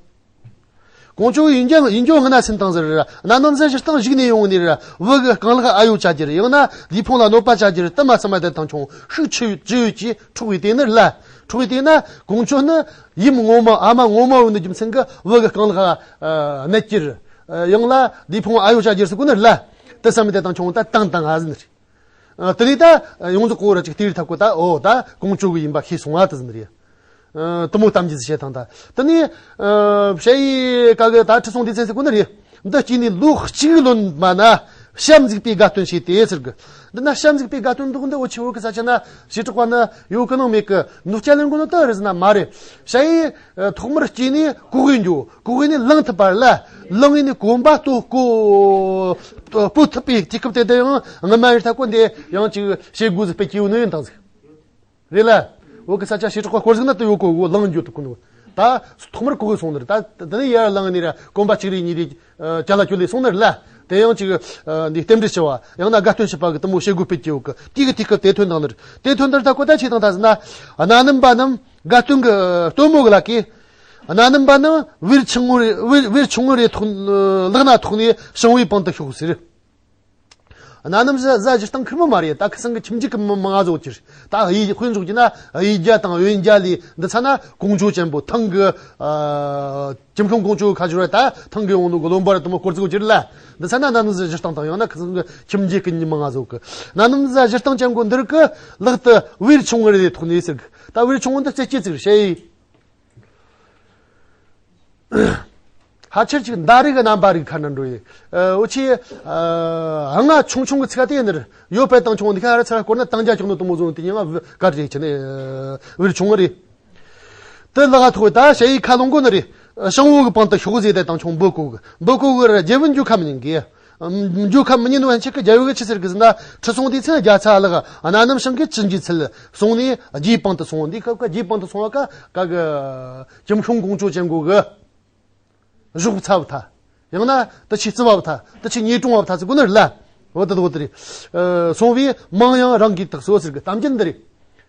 ཀོང་ཇོ་ཡིན་རྒྱུ་ཡིན་རྒྱུ་སྔ་ན་ཟིན་བཏང་ཟེར། གནམ་སྣམ་བཟའ་བཞི་སྟེང་བཞུགས་ནས་ཡོང་ནི་ར། བུ་གི་རྐང་ལག་ཨ་ཡོ་བཅའ་རྒྱུ་རེད། ཡང་ན་ལུས་ཕུང་ལ་གནོད་པ་བཅའ་རྒྱུ་རེད། དེ་མ་ཚད་མ་དེ་དང་ཆུང་ཤུགས་ཆེ་ཡོད་ཅི་ཡོད་ཀྱིས་འཕྲོག་པའི་དེ་ནི་ལ། འཕྲོག་པའི་དེ་ན་ཀོང་ཇོ་ནི་ཡུམ་ངོ་མ་ཨ་མ་ངོ་མ་ཡོད་ནི་རྒྱུ་མཚན་གྱིས་བུ་གི་རྐང་ལག་ཨ་གནད་རྒྱུ་རེད། ཡང་ལ་ལུས་ཕུང་ཨ་ཡོ་བཅའ་རྒྱུ་རེད་ཟེར་གོ་ནི་ལ། དེ་ཚང་མ་དེ་དང་ཆུང་ད་བཏང་བཏང་ཨ་ཟིན་རེད། ཨ། དེ་ནས་ད་ཡོངས་རྫོགས་གོ་ར་ཅིག་དེ་རིགས་ཐབས་གོ་ད་འོ་ད་ཀོང་ཇོ་གི་ཡིན་པ་ཤེས་སོང་ཨ་དེ་ཟིན་རེད། ཨ། དུ་མོ་གཏམ་རྒྱུད་བཤད་དང་ད། དེ་ནས་ཨ་ཞ་ཡི་ག་གི་ད་ཁྲི་སྲོང་ལྡེ་བཙན་ཟེར་གོ་ནི་རེད། འདི་སྐྱེས་ནས་ལོ་གཅིག་ལོན་པ་ན་བྱམས་གཟིགས་པའི་དགའ་སྟོན་བྱས་ཏེ་ཟེར་གི། འདི་ན་བྱམས་གཟིགས་པའི་དགའ་སྟོན་འདུག་འདི་འུ་ཆོ་བོད་གི་ས་ཆ་ན་བྱེ་བྲག་པ་ན་ཡོད་གི་ནང་མེད་གི། ནུབ་སྐྱ་ལེན་གོ་ནོ་ད་རེད་ཟེར་ན་མ་རེད། ཞ་ཡི་ཐོག་མར་སྐྱེས་ནས་གོ་གི་འགྱོ། གོ་གི་ནས་ལང་ཐུབ་པ་ལ། ལང་ཡིན་ནས་གོམ་པ་ལྟོ་གོ། སྤོ་ཐུབ་པའི་དུས་སྐབས་དེ་དུ་ཡང་སྔ་མ་ཡིན་ད་ཀོ་འདི་ཡང་ཅིག་བྱེད་དགོས་ཟིག་སྤེལ་གྱི་ཡོད་ནི་ཡིན་དང་ཟིག་རེད་ལ། བོད་གི་ས་ཆ་བྱེ་བྲག་པ་དཔེ་ཟིག་ན་དུ་ཡོད་གོ་གོ་ལངས་འགྱོ་ཐུབ་གོ་ནོ། ད་ཐོག་མར་གོ་གི་སོང་ནི་རེད། ད་དེ་ནས་ཡར་ལངས་ནི་ར་གོམ་པ་གཅིག་རེ་གཉིས་རེ་ཅ་ལག་ཅུ་ལས་སོང་ནི་རེད་ལ། དེ་ཡང་ཅིག་འདི་རྟེན་འབྲེལ་ཞུ་བ་ཡང་ན་དགའ་སྟོན་ཞུ་བ་གི་དུ་མོ་བྱེད་དགོས་སྤེལ་གྱི་ཡོད་གི། དེ་གི་དུས་སྐབས་དེ་ཐོན་དང་ནི་རེད། དེ་ཐོན་དར་ད་གོ་ད་ཆེ་དང་ད་ཟིན་ན་གནའ་རྣམ་པ་རྣམས་དགའ་སྟོན་གི་སྟོན་མོ་གི་ལ་ཀི། གནའ་རྣམ་པ་རྣམས་བེར་ཆུང་ངུ་རེ་བེར་བེར་ཆུང་ངུ་རེ་ཐོགས་ལག་ན་ཐོགས་ནས་བྱང་བའི་པང་དུ་ཤོག་ཟེར། གནའ་རྣམ་གཟའ་གཟའ་བཞི་སྟེང་ཁེར་མོ་མ་རེད། ད་ཁི་སང་གི་ཁྱིམ་རྒྱུད་ཀྱི་མི་མང་ང་བཟོ་གྱུར། ད་དབྱེ་དཔེ་འཇོག་རྒྱུ་ན་དབྱེ་རྒྱ་དང་དབེན་རྒྱ་ལས་འདི་ཚ་ན་ཀོང་ཇོ་ཅན་པོ་ཐང་གི་ཨ་ཀྱིམ་ཤོང་ཀོང་ཇོ་ཁ་བྱུར་བ་ད་ཐང་གི་ཡོང་ནོ་གི་བློན་པོ་ར་དུ་མོ་སྐོར་ཚིག་གྱུར་ལ། འདི་ཚ་ན་གནའ་རྣམ་གཟའ་བཞི་སྟེང་དང་ཡང་ན་ཁི་སང་གི་ཁྱིམ་རྒྱུད་ཀྱི་མི་མང་ང་བཟོ་གི། གནའ་རྣམ་གཟའ་བཞི་སྟེང་ཅན་པོ་འདིར་གི་ལག་ཏུ་བེར་ཆུང་ངུ་རེ་ཐོགས་ནས་ཟེར་གི། ད་བེར་ཆུང་ངུ་འདི་རྩེ་སྐྱེ་ཚིག་རེད་ཤེས། ཕལ་ཆེར་ཅིག་མདའ་རིགས་རྣམ་པ་རིགས་ཁ་ན་འགྲོ་ཡི། ཨ་འུ་ཆེ་ཨ་ལྔ་ཆུང་ཆུང་གི་ཚིག་དེ་ནི་ཡོད་པའི་དང་ཆུང་འདི་ཁ་ར་ཚ་སྐོར་ན་དང་རྒྱ་ཆུང་ནོ་དུ་མོ་བཟུང་དེ་ཉིན་ང་ག་རེ་ཆེ་ནི་བེར་ཆུང་ངུ་རེད། དེ་ལག་ཐོག་ད་ཞ་ཡི་ཁ་ལོང་གོ་ནི་རེད། ཨ་ཤང་བོ་གི་པང་དུ་ཤོག་ཟེ་དེ་དང་ཆུང་འབོད་གོ་གི་འབོད་གོ་གི་ར་རྒྱལ་བུ་འཇུ་ཁ་མི་ཉན་གི། འཇུ་ཁ་མི་ཉན་ནོ་ཧན་ཆེ་གི་རྒྱལ་བུ་གི་ཆི་ཟེར་གི་ཟེར་ན། ཁྲི་སྲོང་ལྡེ་བཙན་རྒྱ་ཚ་ལག་གནའ་རྣམ་ཤང་གི་ཅི་འཇིགས་ཚུལ་སོང་ནས་རྒྱའི་པང་དུ་སོང་། འདི་སྐབས་ཀ་རྒྱའི་པང་དུ་སོང་བ་ཀ་ཀ་གི་ཀྱིམ་ཤོང་ཀོང་ཇོ་ཅན་གོ་གི་གཞོགས་ཚ་བ་ཐ། ཡང་ན་དུ་ཆི་རྩི་བ་བ་ཐ་དུ་ཆི་ཉེ་དྲུང་བ་བ་ཐ་ཚི་གོ་ནི་རེད་ལ། འོ་དེ་དོ་དེ་རེད། ཨ་སོང་བའི་མང་ཡང་རང་གིས་བཏགས་སོ་ཟེར་གི་གཏམ་རྒྱུད་འདི་རེད།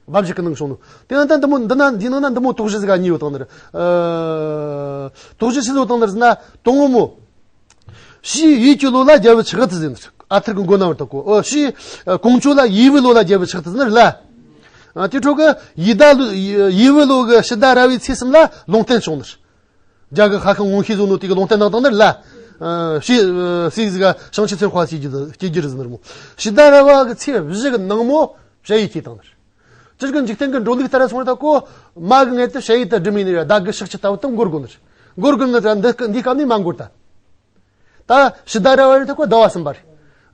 བབ་ཞིག་གི་ནང་བྱུང་ནོ། དེ་ཡང་ད་འདི་མོ་འདི་ན་འདི་ནང་ན་འདི་མོ་དོགས་གཞི་ཟིག་ག་གཉིས་ཡོད་དང་ནི་རེད། ཨ་དོགས་གཞི་ཆི་ཟིག་ཡོད་དང་ནི་རེད་ཟེར་ན། དང་པོ་མོ། ཕྱིས་ཡུལ་གྱི་ལོ་ལ་རྒྱལ་བུ་ཆགས་ཏུ་ཟེར་ནི་རེད། ཨ་ཐུར་གི་མགོ་ན་བར་དུ་གོ། ཨོ་ཕྱིས་ཀོང་ཇོ་ལ་ཡུལ་བུ་ལོ་ལ་རྒྱལ་བུ་ཆགས་ཏུ་ཟེར་ནི་རེད་ལ། ཨ་དེ་འཕྲོ་གི་ཡི་ད་ལོ་ཡུལ་བུ་ལོ་གི་ཕྱི་ཟླ་ར་བའི་ཚེས་གསུམ་ལ་ལུང་བསྟན་བྱུང་ནི་རེད། རྒྱ་གི་ཧ་ཤང་ངོ་ཤེས་བཟོ་ནོ་དེ་གི་ལུང་བསྟན་གནང་དང་ནི་རེད་ལ། ཨ་ཕྱིས་སྲས་ཟིག་ག་ཤང་ཆི་ཚེར་དཔའ་སྐྱེ་རྒྱུ་སྐྱེ་རྒྱུ་རེད་ཟེར་ནི་རེད་མོ། ཕྱི་ཟླ་ར་བ་གི་ཚེས་བཞི་གི་ནང་མོ་ཞ་ཡི་སྐྱེས་དང་ནི་རེད། སྤྱིར་གི་འཇིག་རྟེན་གི་འགྲོ་ལུགས་ལྟར་སོང་ར་ད་གོ། མ་གི་མངལ་དུ་ཞ་ཡི་དུ་སྒྲིམ་ཡིན་ནི་ར་ཟླ་གི་ཕྱག་ཕྱི་ལྟ་བུ་དུ་འགོར་དགོ་ནི་རེད། འགོར་དགོ་ནི་ར་འདི་འདི་སྐབས་ནས་མ་འགོར་ད། ད་ཕྱི་ཟླ་ར་བ་རེད་ད་གོ་ཟླ་བ་གསུམ་པ་རེད།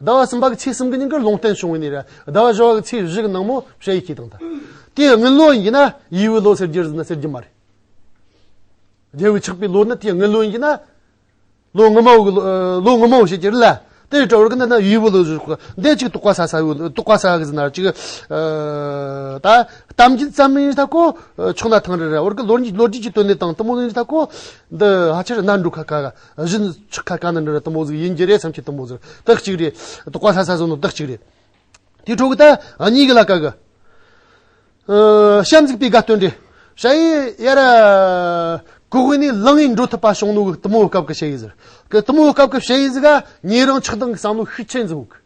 ཟླ་བ་གསུམ་པ་གི་ཚེས་གསུམ་གི་ཉིན་གི་ལུང་བསྟན་བྱུང་ཡིན་ནི་ར་ཟླ་བ་བཞི་བ་གི་ཚེས་བཞི་གི་ནང་མོ་ཞ་ཡི་སྐྱེས་དང་ད། དེ་དངུལ་ལོ་ཡིན་ན་ཡུལ་བུ་ལོ་ཟེར་རྒྱུ་ཟེར་ན་ཟེར་རྒྱུ་མ་རེད། རྒྱལ་བུ་ཆགས་པའི་ལོ་ནི་དེ་དངུལ་ལོ་ཡིན་ན། ལོ་ངོ་མ་བོ་གི་ལོ་ལོ་ངོ་མ་བོ་བྱེད་ཀྱི་རེད་ལ། དེ་ཡི་གྲོགས་གི་འདི་ན་ཡུལ་བུ་ལོ་ཟེར་གོ། འདི་ཅིག་དོགས་པ་ས་ས་ཡོད། དོགས་པ་ས་གི་ཟེར་ན་ཅིག་ཨ་ད་གཏམ་རྒྱུད་ཙམ་ཡིན་ད་གོ། ཆོག་ན་ཐང་རེད་ར། བར་གི་ལོ་རྒྱུས་ལོ་རྒྱུས་ཀྱི་དོན་ནི་དང་དུ་མོ་ཡིན་ད་གོ། འདི་ཧ་ཆེར་ན་འགྲོ་ཁ་ཁ་གཞན་ཆགས་ཁ་ཁ་ན་འདྲ་དུ་མོ་ཟིག་ཡིན་གྱི་རེད་བསམ་གྱི་དུ་མོ་ཟིག་དག་ཅིག་རེད། དོགས་པ་ས་ས་ཟོ་ནོ་དག་ཅིག་རེད། དེ་འཕྲོ་གི་ད་གཉིས་གི་ལ་ཀ་གི། ཨ་བྱམས་གཟིགས་པའི་དགའ་སྟོན་རེད། ཞ་ཡི་ཡར་གོ་དབུས་ནས་ལང་ཡིན་འགྲོ་ཐུབ་པ་བྱུང་ནོ་གི་དུ་མོ་སྐབས་ཀྱི་ཞ་ཡི་ཟེར། གི་དུ་མོ་སྐབས་ཀྱི་ཞ་ཡི་ཟིག་ག་ཉེ་རིང་ཆགས་སྡང་གི་བསམ་བློ་ཤུགས་ཆེན་ཟིག་གི།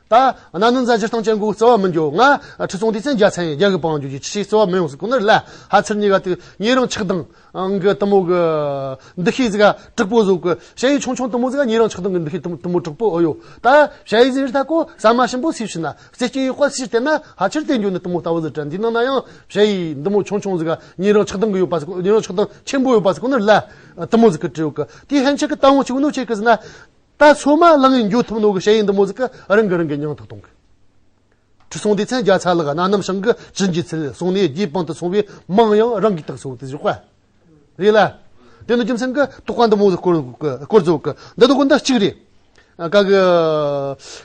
ད་གནའ་རྣམ་གཟའ་བཞི་སྟེང་ཅན་གོ་རྩི་བ་མི་འགྱོ། ང་ཁྲི་སྲོང་ལྡེ་བཙན་རྒྱ་ཚ་ཡིན། རྒྱ་གི་པང་འགྱོ་རྒྱུ་ཆི་ཞིག་རྩི་བ་མི་ཡོང་ཟིག་གོ་ནི་རེད་ལ། ཧ་ཚར་གཉིས་ག་དུ་ཉེ་རིང་ཆགས་སྡང་གི་དུ་མོ་གི་འདུ་ཤེས་ཟིག་ག་དྲག་པོ་ཟིག་གི། ཞ་ཡི་ཆུང་ཆུང་དུ་མོ་ཟིག་ག་ཉེ་རིང་ཆགས་སྡང་གི་འདུ་ཤེས་དུ་མོ་དུ་མོ་དྲག་པོ་ཨོ་ཡོད། ད་ཞ་ཡི་ཟིག་རེད་ད་གོ་ཟ་མ་ཞིམ་པོ་སུས་བྱིན་ན། རྩེ་སྐྱེ་ཡོད་པ་སུས་བསྟན་ན་ཧ་ཆེར་བསྟན་རྒྱུ་ནི་དུ་མོ་ལྟ་བུ་ཟིག་དྲན། འདི་ནང་ན་ཡང་ཞ་ཡི་འདི་མོ་ཆུང་ཆུང་ཟིག་ག་ཉེ་རིང་ཆགས་སྡང་གི་ཡོད་པ་ཟིག་ཉེ་རིང་ཆགས་སྡང་ཆེན་པོ་ཡོད་པ་ཟིག་གོ་ནི་ལ་དུ་མོ་ཟིག་གི་བྲིས་ཡོད་གི། དེའི་ཧན་ཆད་གི་ད་འོང་ཆི་གོ་ནོ་ཆེ་གི་ཟེར་ན། ད་སོ་མ་ལང་ཡིན་འགྱོ་ཐུབ་ནོ་གི་ཞ་ཡི་འདི་མོ་ཟིག་གི་རང་གི་རང་གི་མྱིང་ཐོག་གཏོང་གི། ཁྲི་སྲོང་ལྡེ་བཙན་རྒྱ་ཚ་ལག་གནའ་རྣམ་ཞང་གི་ཅི་འཇིགས་ཚུལ་སོང་ནས་རྒྱའི་པང་དུ་སོང་བའི་མང་ཡང་རང་གིས་བཏགས་སོ་དེ་ཞོག་པ། རེད་ལ། དེ་ནི་རྒྱུ་མཚན་གི་དོགས་པ་འདི་མོ་ཟིག་སྐོར་སྐོར་ཟིག་གི། འདི་དོགས་གི་འདི་གཅིག་རེད། ཨ་ཀ་གི།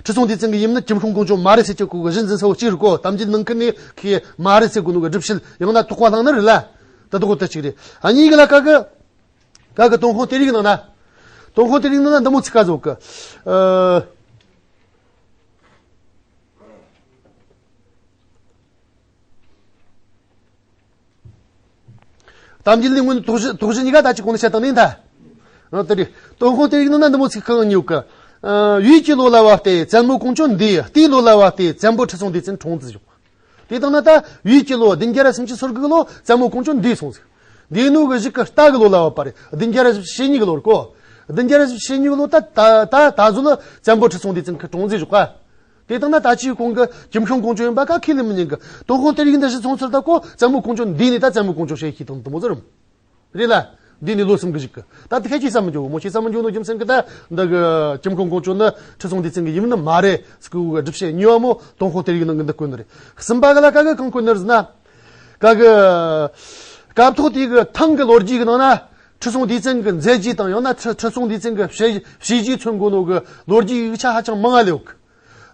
ཁྲི་སྲོང་ལྡེ་བཙན་གི་ཡུམ་ནི་ཀྱིམ་ཤོང་ཀོང་ཇོ་མ་རེད་ཟེར་གྱི་གོ་གི་གཞི་འཛིན་ས་བོ་གཅིག་རེད་གོ། གཏམ་རྒྱུད་ནང་ཁུལ་ནས་ཁི་མ་རེད་ཟེར་གོ་ནོ་གི་སྒྲུབ་བྱེད་ཡང་ན་དོགས་པ་བླངས་ནི་རེད་ལ། འདི་དོགས་གི་འདི་གཅིག་རེད། ཨ་གཉིས་གི་ལ་ཀ་གི། ཀ་གི་ཏུན་ཧོང་གཏེར་ཡིག་ནང་ན། ཏུན་ཧོང་གཏེར་ཡིག་ནང་ན་འདི་མོ་ཚིག་ཀ་ཟིག་གི། ཨ། གཏམ་རྒྱུད་ལས་སྔོན་དོགས་གཞི་དོགས་གཞི་གཉིས་ཀ་ད་ཅི་གོང་ནས་བཤད་བཏང་ནས་ད། ཨ་དེ་རེད། ཏུན་ཧོང་གཏེར་ཡིག་ནང་ན་འདི་མོ་ཚིག་གང་ཉོ་གི། ཨ་ཡུལ་གྱི་ལོ་ལ་བབས་ཏེ་བཙན་མོ་ཀོང་ཇོ་འདས། ལྟའི་ལོ་ལ་བབས་ཏེ་བཙན་པོ་ཁྲི་སྲོང་ལྡེ་བཙན་འཁྲུངས་ཏེ་བཞུགས། དེ་དང་ན་ད་ཡུལ་གྱི་ལོ་བདུན་བརྒྱ་ར་སུམ་ཅུ་སོ་དགུ་གི་ལོ་བཙན་མོ་ཀོང་ཇོ་འདས་སོང་ཟིག་འདས་ནོ་གི་གཞུག་གི་རྟ་གི་ལོ་ལ་བབས་པ་རེད། བདུན་བརྒྱ་ར་བཞི་བཅུ་ཞེ་གཉིས་གི་ལོ་རེད་གོ། བདུན་བརྒྱ་ར་བཞི་བཅུ་ཞེ་གཉིས་གི་ལོ་ད་ད་ད་ད་གཟོད་ལ་བཙན་པོ་ཁྲི་སྲོང་ལྡེ་བཙན་གི་གྲོངས་ཟིག་བཞུགས་ག་དེ་དང་ན་ད་ཅིའི་གོང་གི་ཀྱིམ་ཤོང་ཀོང་ཇོ་ཡིན་པ་ག་ཁས་ལེན་མི་ཉན་གི། ཏུན་ཧོང་གཏེར་ཡིག་འདི་གཞི་ཚོང་ཚོར་ད་གོ་བཙན་མོ་ཀོང་ཇོ་འདས་ནས་ད་བཙན་མོ་ཀོང་ཇོ་ཞེས་ཤིག་དང་དུ་མོ་ཟེར། རེད་ལ། འདི་ནི་ལོ་གསུམ་གི་གཞུག་གི། ད་དེ་ཁ་ཅིག་བསམ་མི་འཇོག་མོ་ཞིག་བསམ་མི་འཇོག་ནོ་རྒྱུ་མཚན་གི་ད་འདི་གི་ཀྱིམ་ཁོང་ཀོང་ཇོ་ནི་ཁྲི་སྲོང་ལྡེ་བཙན་གི་ཡུམ་ནི་མ་རེད་ཟེར་གི་སྒྲུབ་བྱེད་གཉིས་པ་མོ་ཏུན་ཧོང་གཏེར་ཡིག་ནང་གི་འདི་བཀོད་ནི་རེད། གསུམ་པ་གི་ལ་ཀ་གི་གང་བཀོད་ནི་རེད་ཟེར་ན། ཀ་གི་སྐབས་ཐོག་དེ་གི་ཐང་གི་ལོ་རྒྱུས་གི་ནང་ན་ ཁྲི་སྲོང་ལྡེ་བཙན་གྱི་མཛད་རྗེས་དང་། ཡང་ན་ཁྲི་ཁྲི་སྲོང་ལྡེ་བཙན་གྱི་བྱས་བྱས་རྗེས་མཚོན་དགོས་ནོ་གི་ལོ་རྒྱུས་ཡིག་ཆ་ཧ་ཅང་མང་ང་ལས་ཡོད་གི།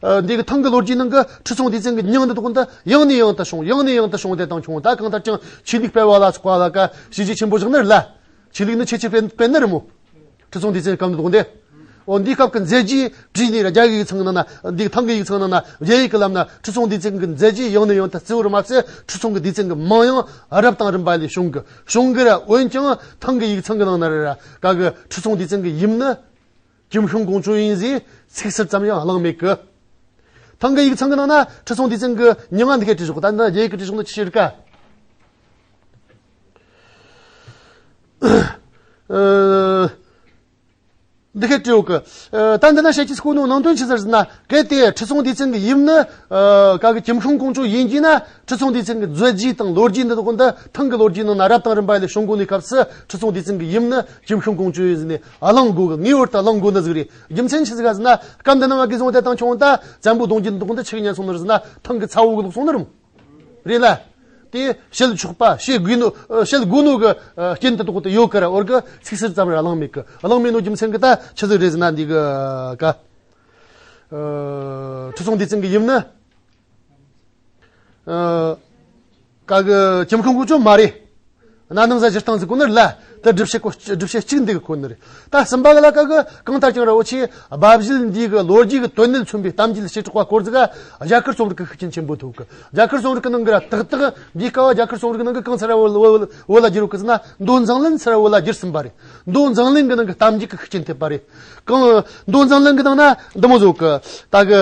ཨ། འདི་གི་ཐང་གི་ལོ་རྒྱུས་ནང་གི་ཁྲི་སྲོང་ལྡེ་བཙན་གྱི་མྱིང་འདི་དག་འདི་ཡང་ནས་ཡང་དུ་བྱུང་། ཡང་ནས་ཡང་དུ་བྱུང་སྟེ་དང་བྱུང་། ད་གང་ལྟར་ཀྱང་ཆོས་ལུགས་སྤེལ་བ་ལ་སོགས་པ་ལ་ཀ་བྱས་རྗེས་ཆེན་པོ་བཞག་ནི་རེད་ལ། ཆོས་ལུགས་ནི་ཆེས་ཆེར་སྤེལ་སྤེལ་ནི་རེད་མོ། ཁྲི་སྲོང་ལྡེ་བཙན་གི་སྐབས་འདི་དག་འདི། འོ། འདིའི་སྐབས་ཀྱི་མཛད་རྗེས་བྲིས་ནས་ར། རྒྱ་གི་ཡིག་ཚང་ནང་ན། འདི་གི་ཐང་གི་ཡིག་ཚང་ནང་ན། རྒྱ་ཡིག་གི་ལམ་ན་ཁྲི་སྲོང་ལྡེ་བཙན་གྱི་མཛད་རྗེས་ཡང་ནས་ཡང་དུ་གཙོ་བོར་མ་ཟད། ཁྲི་སྲོང་གི་ལྡེ་བཙན་གྱི་མིང་ཡང་རབས་དང་རིམ་པ་ལས་བྱུང་གི། བྱུང་གི་ར། འོན་ཀྱང་ཐང་གི་ཡིག་ཚང་གི་ནང་ན་ར་ར་ཀ་གི་ཁྲི་སྲོང་ལྡེ་བཙན་གྱི་ཡུམ་ནི་ཀྱིམ་ཤུན་ཀོང་ཇོ་ཡིན་ཟེར་ཚིག་ཟུར་ཙམ་ཡང་བླངས་མེད་གི། ཐང་གི་ཡིག་ཚང་གི་ནང་ན་ཁྲི་སྲོང་ལྡེ་བཙན་གྱི་མྱིང་ང་འདི་སྐད་བྲིས་བཞག་ད་འདི་རྒྱ་ཡིག་གི་བྲིས་བཞག་ནི་ཅི་ཞིག་རེད་ཀ། ཨ། འདི་སྐད་བྲིས་ཡོད་གི། ཨ། ད་འདི་ན་བཤད་རྒྱུ་གོ་ནོ་ནང་དོན་ཆི་ཟིག་ཟེར་ན། གལ་ཏེ་ཁྲི་སྲོང་ལྡེ་བཙན་གྱི་ཡུམ་ནི། ཨ། ཀ་གི་ཀྱིམ་ཤུན་ཀོང་ཇོ་ཡིན་གྱི་ན། ཁྲི་སྲོང་ལྡེ་བཙན་གྱི་མཛད་རྗེས་དང་ལོ་རྒྱུས་འདི་དག་འདི་ཐང་གི་ལོ་རྒྱུས་ནང་ན་རབས་དང་རིམ་པ་ལས་བྱུང་དགོས་ནི་སྐབས་སུ། ཁྲི་སྲོང་ལྡེ་བཙན་གྱི་ཡུམ་ནི་ཀྱིམ་ཤུན་ཀོང་ཇོ་ཡིན་ཟེར་ནས་བླངས་དགོས་གི། ངེས་པར་དུ་བླངས་དགོས་ནི་ཟིག་རེད། རྒྱུ་མཚན་ཆི་ཟིག་ག་ཟེར་ན། སྐབས་འདི་ནང་གི་བཟུང་སྟེ་དང་བྱུང་ད་བཙན་པོ་གདུང་རྒྱུད་འདི་དག་འདི་ཆི་གི་ཉན་སོང་ནི་རེད་ཟེར་ན། ཐང་གི་ཚ་བོ་གི་ལོག་སོང་ནི་རེད་མོ། རེད་ལ། དེ་བཤད་ཆོག་པ། བཤད་དགོས་ནོ། ཨ། བཤད་དགོས་ནོ་གི། ཨ། རྐྱེན་དེ་དག་དེ་ཡོད་གི་ར། འོར་གི་ཚིག་ཟུར་ཙམ་ར་བླངས་མེད་གི། བླངས་མེད་ནོ་རྒྱུ་མཚན་གི་ད་ཆི་ཟིག་རེད་ཟེར་ན། འདི་གི་ཀ། ཨ། ཁྲི་སྲོང་ལྡེ་བཙན་གྱི་ཡུམ་ནི། ཨ། ཀ་གི་ཀྱིམ་ཤུན་ཀོང་ཇོ་མ་རེད། གནའ་གནམ་ས་སྤྱིར་བཏང་ཟེར་གོ་ནི་རེད་ལ། དེ་སྒྲུབ་བྱེད་གོ། སྒྲུབ་བྱེད་གཅིག་འདི་གི་གོ་ནི་རེད། ད་གསུམ་པ་གི་ལ་ཀ་གི་གང་ལྟར་ཀྱང་ར། འོ་ཆེ་སྦ་བཞེད་འདི་གི་ལོ་རྒྱུས་ཀྱི་དོན་གནད་མཚོན་པའི་གཏམ་རྒྱུད་བྱེ་བྲག་པ་སྐོར་ཟིག་ག་རྒྱ་གར་རྩོམ་རིག་གི་ཤུགས་རྐྱེན་ཆེན་པོ་ཐོབ་གི། རྒྱ་གར་རྩོམ་རིག་གི་ནང་གི་ར་ཏག་ཏག་འདི་ཀ་བ་རྒྱ་གར་རྩོམ་རིག་གི་ནང་གི་གང་ཚུར་ར་བོད་བོད་བོད་ལ་བསྒྱུར་ཡོད་གི་ཟེར་ན། མདོ་མཛངས་བླུན་ཚུར་ར་བོད་ལ་བསྒྱུར་ཟིན་པ་རེད། མདོ་མཛངས་བླུན་གི་ནང་གི་གཏམ་རྒྱུད་ཀྱི་ཤུགས་རྐྱེན་ཐེབས་པ་རེད། གང་། མདོ་མཛངས་བླུན་གི་ནང་ན་འདི་མོ་ཟིག་ཡོད་གི། ད་གི།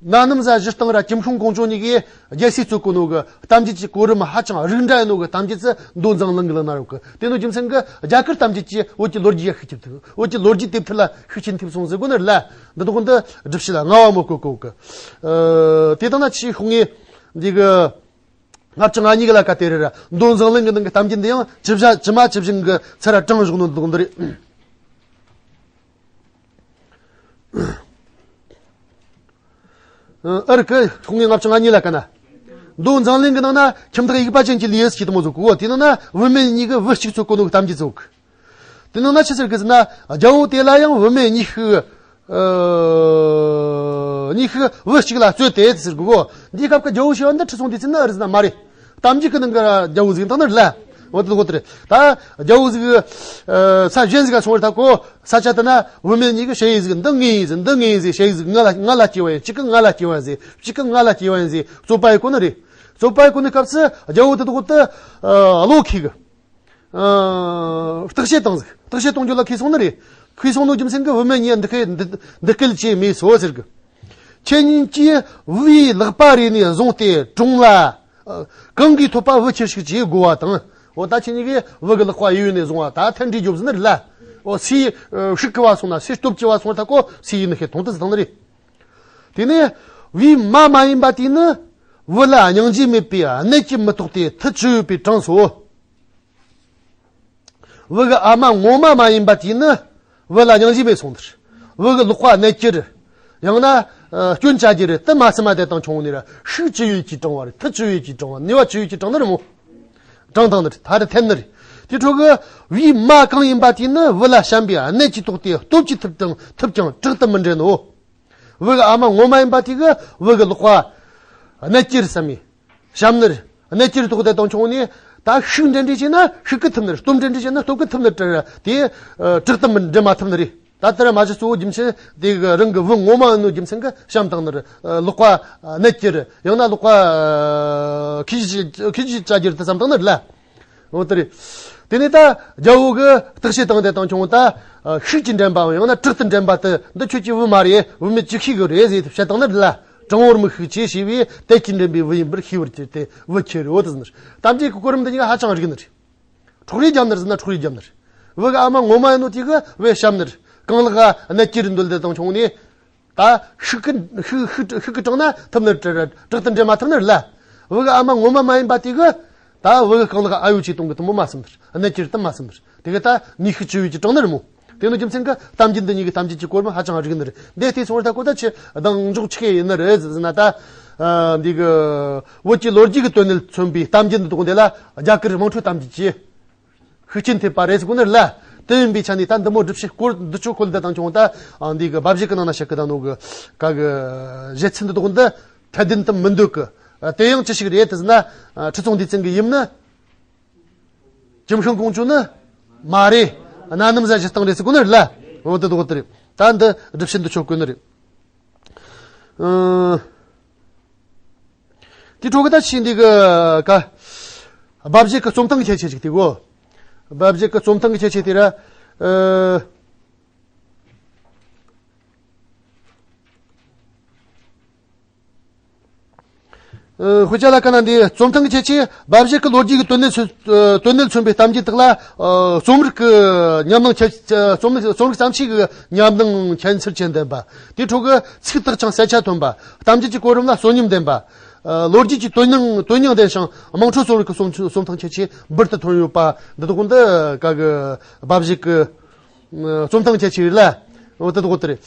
གནའ་གནམ་ས་སྤྱིར་བཏང་ར་ཀྱིམ་ཤུན་ཀོང་ཇོ་གཉིས་ཀས་རྒྱལ་སྲས་རྩོད་གོ་ནོ་གི་གཏམ་རྒྱུད་ཀྱི་གོ་རིམ་ཧ་ཅང་རིགས་འདྲ་ཡིན་ནོ་གི་གཏམ་རྒྱུད་ཚོ་མདོ་མཛངས་བླུན་གི་ལག་ན་ཡོད་གི། དེ་ནོ་རྒྱུ་མཚན་གི་རྒྱ་གར་གཏམ་རྒྱུད་ཀྱིས་བོད་ཀྱི་ལོ་རྒྱུས་ཡ་ཤུགས་རྐྱེན་ཐེབས། བོད་ཀྱི་ལོ་རྒྱུས་དེབ་ཐེར་ལ་ཤུགས་རྐྱེན་ཐེབས་སོང་ཟེར་གོ་ནི་རེད་ལ། འདི་དག་འདི་སྒྲུབ་བྱེད་ལ་ལྔ་བ་མོ་བཀོད་གོ་གི། ཨ། དེ་དང་ན་ཆེས་ཤོག་ངས་འདི་གི་ལྔ་བཅུ་ང་གཉིས་གི་ལ་ཀ་དེ་རེད་ར། མདོ་མཛངས་བླུན་གི་ནང་གི་གཏམ་རྒྱུད་འདི་ཡང་ཇི་བཞིན་ཇི་མ་ཇི་བཞིན་གི་ཚུར་ར་དྲངས་བཞག་ནོ་འདི་དག་འདི་རེད། ཨ་རི་ཀི་ཁོང་གི་ལྔ་བཅུ་ང་གཉིས་ལ་ཀ་ན། མདོ་མཛངས་བླུན་གི་ནང་ན་ཁྱིམ་བདག་དབྱུག་པ་ཅན་གྱི་ལུས་ཡུལ་ཟེར་གི་དེ་མོ་ཟིག་གོ། དེ་ནང་ན་བུད་མེད་གཉིས་ཀྱིས་བུ་གཅིག་རྩོད་གོ་ནོ་གི་གཏམ་རྒྱུད་ཟིག་གོ། དེ་ནང་ན་ཆི་ཟེར་གི་ཟེར་ན། རྒྱལ་པོ་དེ་ལ་ཡང་བུད་མེད་གཉིས་ཤིག་ཨ། གཉིས་ཤིག་བུ་གཅིག་ལ་རྩོད་དེ་ཟེར་གི་གོ། འདིའི་སྐབས་ཀྱི་རྒྱལ་པོ་ཞེས་པ་འདི་ཁྲི་སྲོང་ལྡེ་བཙན་ནི་ཨེ་རེད་ཟེར་ན་མ་རེད། གཏམ་རྒྱུད་ཀྱི་ནང་གི་རྒྱལ་པོ་ཟིག་ཡིན་དང་ནི་རེད་ལ། འོ་དེ་ལོག་དེ་རེད། ད་རྒྱལ་པོ་ཟིག་ཨ། ས་གཞན་ཟིག་ག་སོང་བར་ཐག་གོ། ས་ཆ་དེ་ན་བུད་མེད་གཉིས་ཀྱིས་ཞ་ཡི་ཟིག་འདི་ངའི་ཡིན་ཟེར། འདི་ངའི་ཡིན་ཟེར། ཞ་ཡི་ཟིག་ང་ལ་ང་ལ་སྐྱེས་པ་ཡིན། གཅིག་གིས་ང་ལ་སྐྱེས་པ་ཡིན་ཟེར། གཅིག་གིས་ང་ལ་སྐྱེས་པ་ཡིན་ཟེར། རྩོད་པ་ཡེ་གོ་ནི་རེད། རྩོད་པ་ཡེ་གོ་ནི་སྐབས་སུ་རྒྱལ་པོ་དེ་དག་དེ་ཨ། བློ་ཁེལ་གི། ཨ། བརྟག་དཔྱད་བཏང་ཟིག་བརྟག་དཔྱད་གཏོང་རྒྱུ་ལ་ཁེལ་སོང་ནི་རེད། ཁེལ་སོང་ནོ་རྒྱུ་མཚན་གི་བུད་མེད་གཉིས་འདི་སྐད་འདི་འདི་སྐད་ཅེས་སྨྲས་སོ་ཟེར་གི། ཁྱེད་གཉིས་ཀྱིས་བུའི་ལག་པ་རས་ནས་བཟུང་སྟེ་དྲུང་ལ། ཨ། གང་གིས་ཐོབ་པ་བུ་ཁྱེར་ཞིག་ཅེས་བསྒོ་བ་དང་། འོ་ད་ཁྱེད་གཉིས་ཀྱིས་བུ་གི་ལག་པ་གཡས་གཡོན་ནས་བཟུང་བ་ད་འཐེན་འདྲིས་རྒྱོབ་ཟིན་ནི་རེད་ལ། འོ་སུས་ཨ། ཤུགས་ཀྱི་བ་སོང་ན། སུས་སྟོབས་ཀྱི་བ་སོང་བར་ཐག་གོ། སུས་ཡིན་ནི་ཤེས་ཐོང་དུ་ཟིན་ནི་རེད། དེ་ནས་བུའི་མ་མ་ཡིན་པ་དེས་ནི་བུ་ལ་སྙིང་རྗེ་མེད་པའི་གནད་ཀྱིས་མི་རྟོགས་ཏེ་མཐུ་ཅི་ཡོད་པས་དྲངས་སོ། བུ་གི་ཨ་མ་ངོ་མ་མ་ཡིན་པ་དེས་ནི་བུ་ལ་སྙིང་རྗེ་མེད་སོང་ནི་རེད། བུ་གི་ལག་པ་གནད་ཀྱིས་རེད། ཡང་ན་ཨ། སྐྱོན་ཆ་རྒྱུ་རེད། དེ་མ་སེམས་མ་དེ་དང་ཆུང་ནས་ར་ཤུགས་ཅི་ཡོད་ཀྱིས་དྲངས་པ་རེད། མཐུ་ཅི་ཡོད་ཀྱིས་དྲངས་པ། ནུས་པ་ཅི་ཡོད་ཀྱིས་དྲངས་ནི་རེད་མོ། དྲངས་དང་ནི་རེད། ད་རེ་འཐེན་ནི་རེད། དེ་འཕྲོ་གི་བུའི་མ་གང་ཡིན་པ་དེས་ནི་བུ་ལ་བྱམས་པའི་གནད་ཀྱིས་དོགས་ཏེ་སྟོབས་ཀྱིས་ཐུབ་དང་ཐུབ་ཀྱང་དྲག་ཏུ་མི་འདྲེན་ནོ། བུ་གི་ཨ་མ་ངོ་མ་ཡིན་པ་དེ་གིས་བུ་གི་ལག་པ་གནད་ཀྱིས་བསམ་མི་བྱམས་ནི་རེད། གནད་ཀྱིས་དོགས་ཏེ་དང་ཆུང་ནས་ད་ཤུགས་འདྲེན་འདྲེན་བྱས་ན་ཤུགས་ཀྱིས་ཐུབ་ནི་རེད། སྟོབས་འདྲེན་འདྲེན་བྱས་ན་སྟོབས་ཀྱིས་ཐུབ་ནི་རེད། དེ་ཨ། དྲག་ཏུ་མི་འདྲེན་མ་ཐུབ་ནི་རེད། ད་ལྟར་མ་གཞི་གཙོ་བོ་རྒྱུ་མཚན་དེ་གི་རང་གི་བུ་ངོ་མ་ཡིན་ནོ་རྒྱུ་མཚན་གི་བྱམས་བཏང་ནི་རེད། ལག་པ་གནད་ཀྱིས་རེད། ཡང་ན་ལག་པ་ཁྱི་ཁྱི་ཁྱི་ཅ་རྒྱུ་རེད་དེ་བསམ་བཏང་ནི་རེད་ལ། འོ་དེ་རེད། དེ་ནས་ད་རྒྱལ་པོ་གི་བརྟག་དཔྱད་བཏང་སྟེ་དང་ཆུང་ད་ཤུགས་ཀྱིས་འདྲེན་པའམ་ཡང་ན་དྲག་ཏུ་འདྲེན་པ་དེ་འདི་ཁྱོད་ཀྱི་བུ་མ་རེད། བུད་མེད་ཅིག་ཤོས་གི་རེད་ཟེར་བཤད་བཏང་ནི་རེད་ལ། དྲང་བོར་མི་ཤེས་ཅེས་ཞེས་པས་དད་ཀྱིས་འདྲེན་པའི་བུ་ཡིན་པར་ཤེས་པར་གྱུར་ཏེ་བུ་ཁྱེར་རོ་དེ་ཟེར་ནི་རེད། གཏམ་རྒྱུད་ཀྱི་གོ་རིམ་འདི་གཉིས་ཀ་ཧ་ཅང་རིག་ནི་རེད། འཕྲོག་རེས་བརྒྱབ་ནི་རེད་ཟེར་ན་འཕྲོག་རེས་བརྒྱབ་ནི་རེད། བུ་གི་ཨ་མ་ངོ་མ་ཡིན་ནོ་དེ་གིས་བུ་བྱམས་ནི་རེད། རྐང་ལག་ག་གནད་ཀྱིས་རེད་འདུལ་ཏེ་དང་ཆུང་ནས། ད་ཤུགས་ཀྱིས་ཤུགས་ཤུགས་ཤུགས་ཀྱིས་དྲངས་ན་ཐུབ་ནི་རེད། དྲག་ཏུ་འདྲེན་མ་ཐུབ་ནི་རེད་ལ། བུ་གི་ཨ་མ་ངོ་མ་མ་ཡིན་པ་དེ་གིས་ད་བུ་གི་རྐང་ལག་ཨ་ཡོད་ཅེས་གཏོང་གི་དེ་མོ་མ་བསམ་ནི་རེད། གནད་ཀྱིས་རེད་དེ་མ་བསམ་ནི་རེད། དེ་གིས་ད་ནུས་ཤུགས་ཅི་ཡོད་ཀྱིས་དྲངས་ནི་རེད་མོ། དེ་ནོ་རྒྱུ་མཚན་གི་གཏམ་རྒྱུད་འདི་གཉིས་ཀྱི་གཏམ་རྒྱུད་ཀྱི་གོ་རིམ་ཧ་ཅང་རིག་ནི་རེད། འདི་ལྟས་སོང་བར་ད་གོ་ད་ཆི་གདེང་འཇོག་ཆི་གེ་ཡིན་ནི་རེད་ཟེར་ན། ད་འདི་གི་བོད་ཀྱི་ལོ་རྒྱུས་ཀྱི་དོན་གནད་མཚོན་པའི་གཏམ་རྒྱུད་འདི་དག་འདི་ལ་རྒྱ་གར་དམངས་ཁྲོད་གཏམ་རྒྱུད་ཀྱི་ ཤུགས་རྐྱེན་ཐེབས་པ་རེད་ཟེར་གོ་ནི་རེད་ལ། དེ་ཡིན་པའི་ཆ་ནས་ད་འདི་མོ་སྒྲུབ་བྱེད་སྐོར་འདི་ཆོ་ཁོལ་འདི་དང་ཆུང་ད་འདི་གི་སྦ་བཞེད་གི་ནང་ན་བཤད་གི་ད་ནོ་གི་ག་གི་བཞེད་ཚུལ་འདི་དག་འདི་ཐད་ལྡན་དུ་མི་འདོད་གི། དེ་ཡང་ཅི་ཞིག་རེད་དེ་ཟེར་ན། ཁྲི་སྲོང་ལྡེ་བཙན་གི་ཡུམ་ནི་ཀྱི་ཤང་ཀོང་ཇོ་ནི་མ་རེད། གནའ་རྣམ་གཞན་བཞེད་སྟངས་རེད་ཟེར་གོ་ནི་རེད་ལ། འོ་དེ་དག་འདི་རེད། ད་འདི་སྒྲུབ་བྱེད་འདི་ཆོ་གོ་ནི་རེད། ཨ། དེ་འཕྲོ་གི་ད་ཕྱིན་འདི་གི་ཀ། སྦ་བཞེད་ཀྱི་རྩོམ་སྟངས་ཁྱད་ཆོས་ཅིག་དེ་གོ། སྦ་བཞེད་ཀྱི་རྩོམ་སྟངས་ཀྱི་ཁྱད་ཆོས་དེ་ར། ཨ། ཨ། དཔེ་ཆ་ལ་ཀ་ན་འདི་རྩོམ་སྟངས་ཀྱི་ཁྱད་ཆོས། སྦ་བཞེད་ཀྱི་ལོ་རྒྱུས་ཀྱི་དོན་གནད་མཚོན་ཨ། དོན་གནད་མཚོན་པའི་གཏམ་རྒྱུད་དག་ལ། ཨ། རྩོམ་རིག་གི་ཉམས་སྣང་ཁྱད་ཨ། རྩོམ་རིག་རྩོམ་རིག་བརྩམས་ཆོས་ཀྱི་ཉམས་སྣང་ཁྱད་མཚར་ཅན་ལྡན་པ། དེའི་ཁྲོད་ཀྱི་ཚིག་དག་ཀྱང་གསལ་ཆ་ཐོན་པ། གཏམ་རྒྱུད་ཀྱི་གོ་རིམ་ལ་གསོན་ཉམས་ལྡན་པ། ཨ། ལོ་རྒྱུས་ཀྱི་དོན་སྙིང་དོན་སྙིང་ལྡན་ཞིང་དམངས་ཁྲོད་རྩོམ་རིག་གི་རྩོམ་རྩོམ་སྟངས་ཁྱད་ཆོས་འབུར་དུ་ཐོན་ཡོད་པ་འདི་དག་འདི་ག་གི་སྦ་བཞེད་ཀྱི་རྩོམ་སྟངས་ཁྱད་ཆོས་ལ། འོ་དེ་དག་དེ་རེད།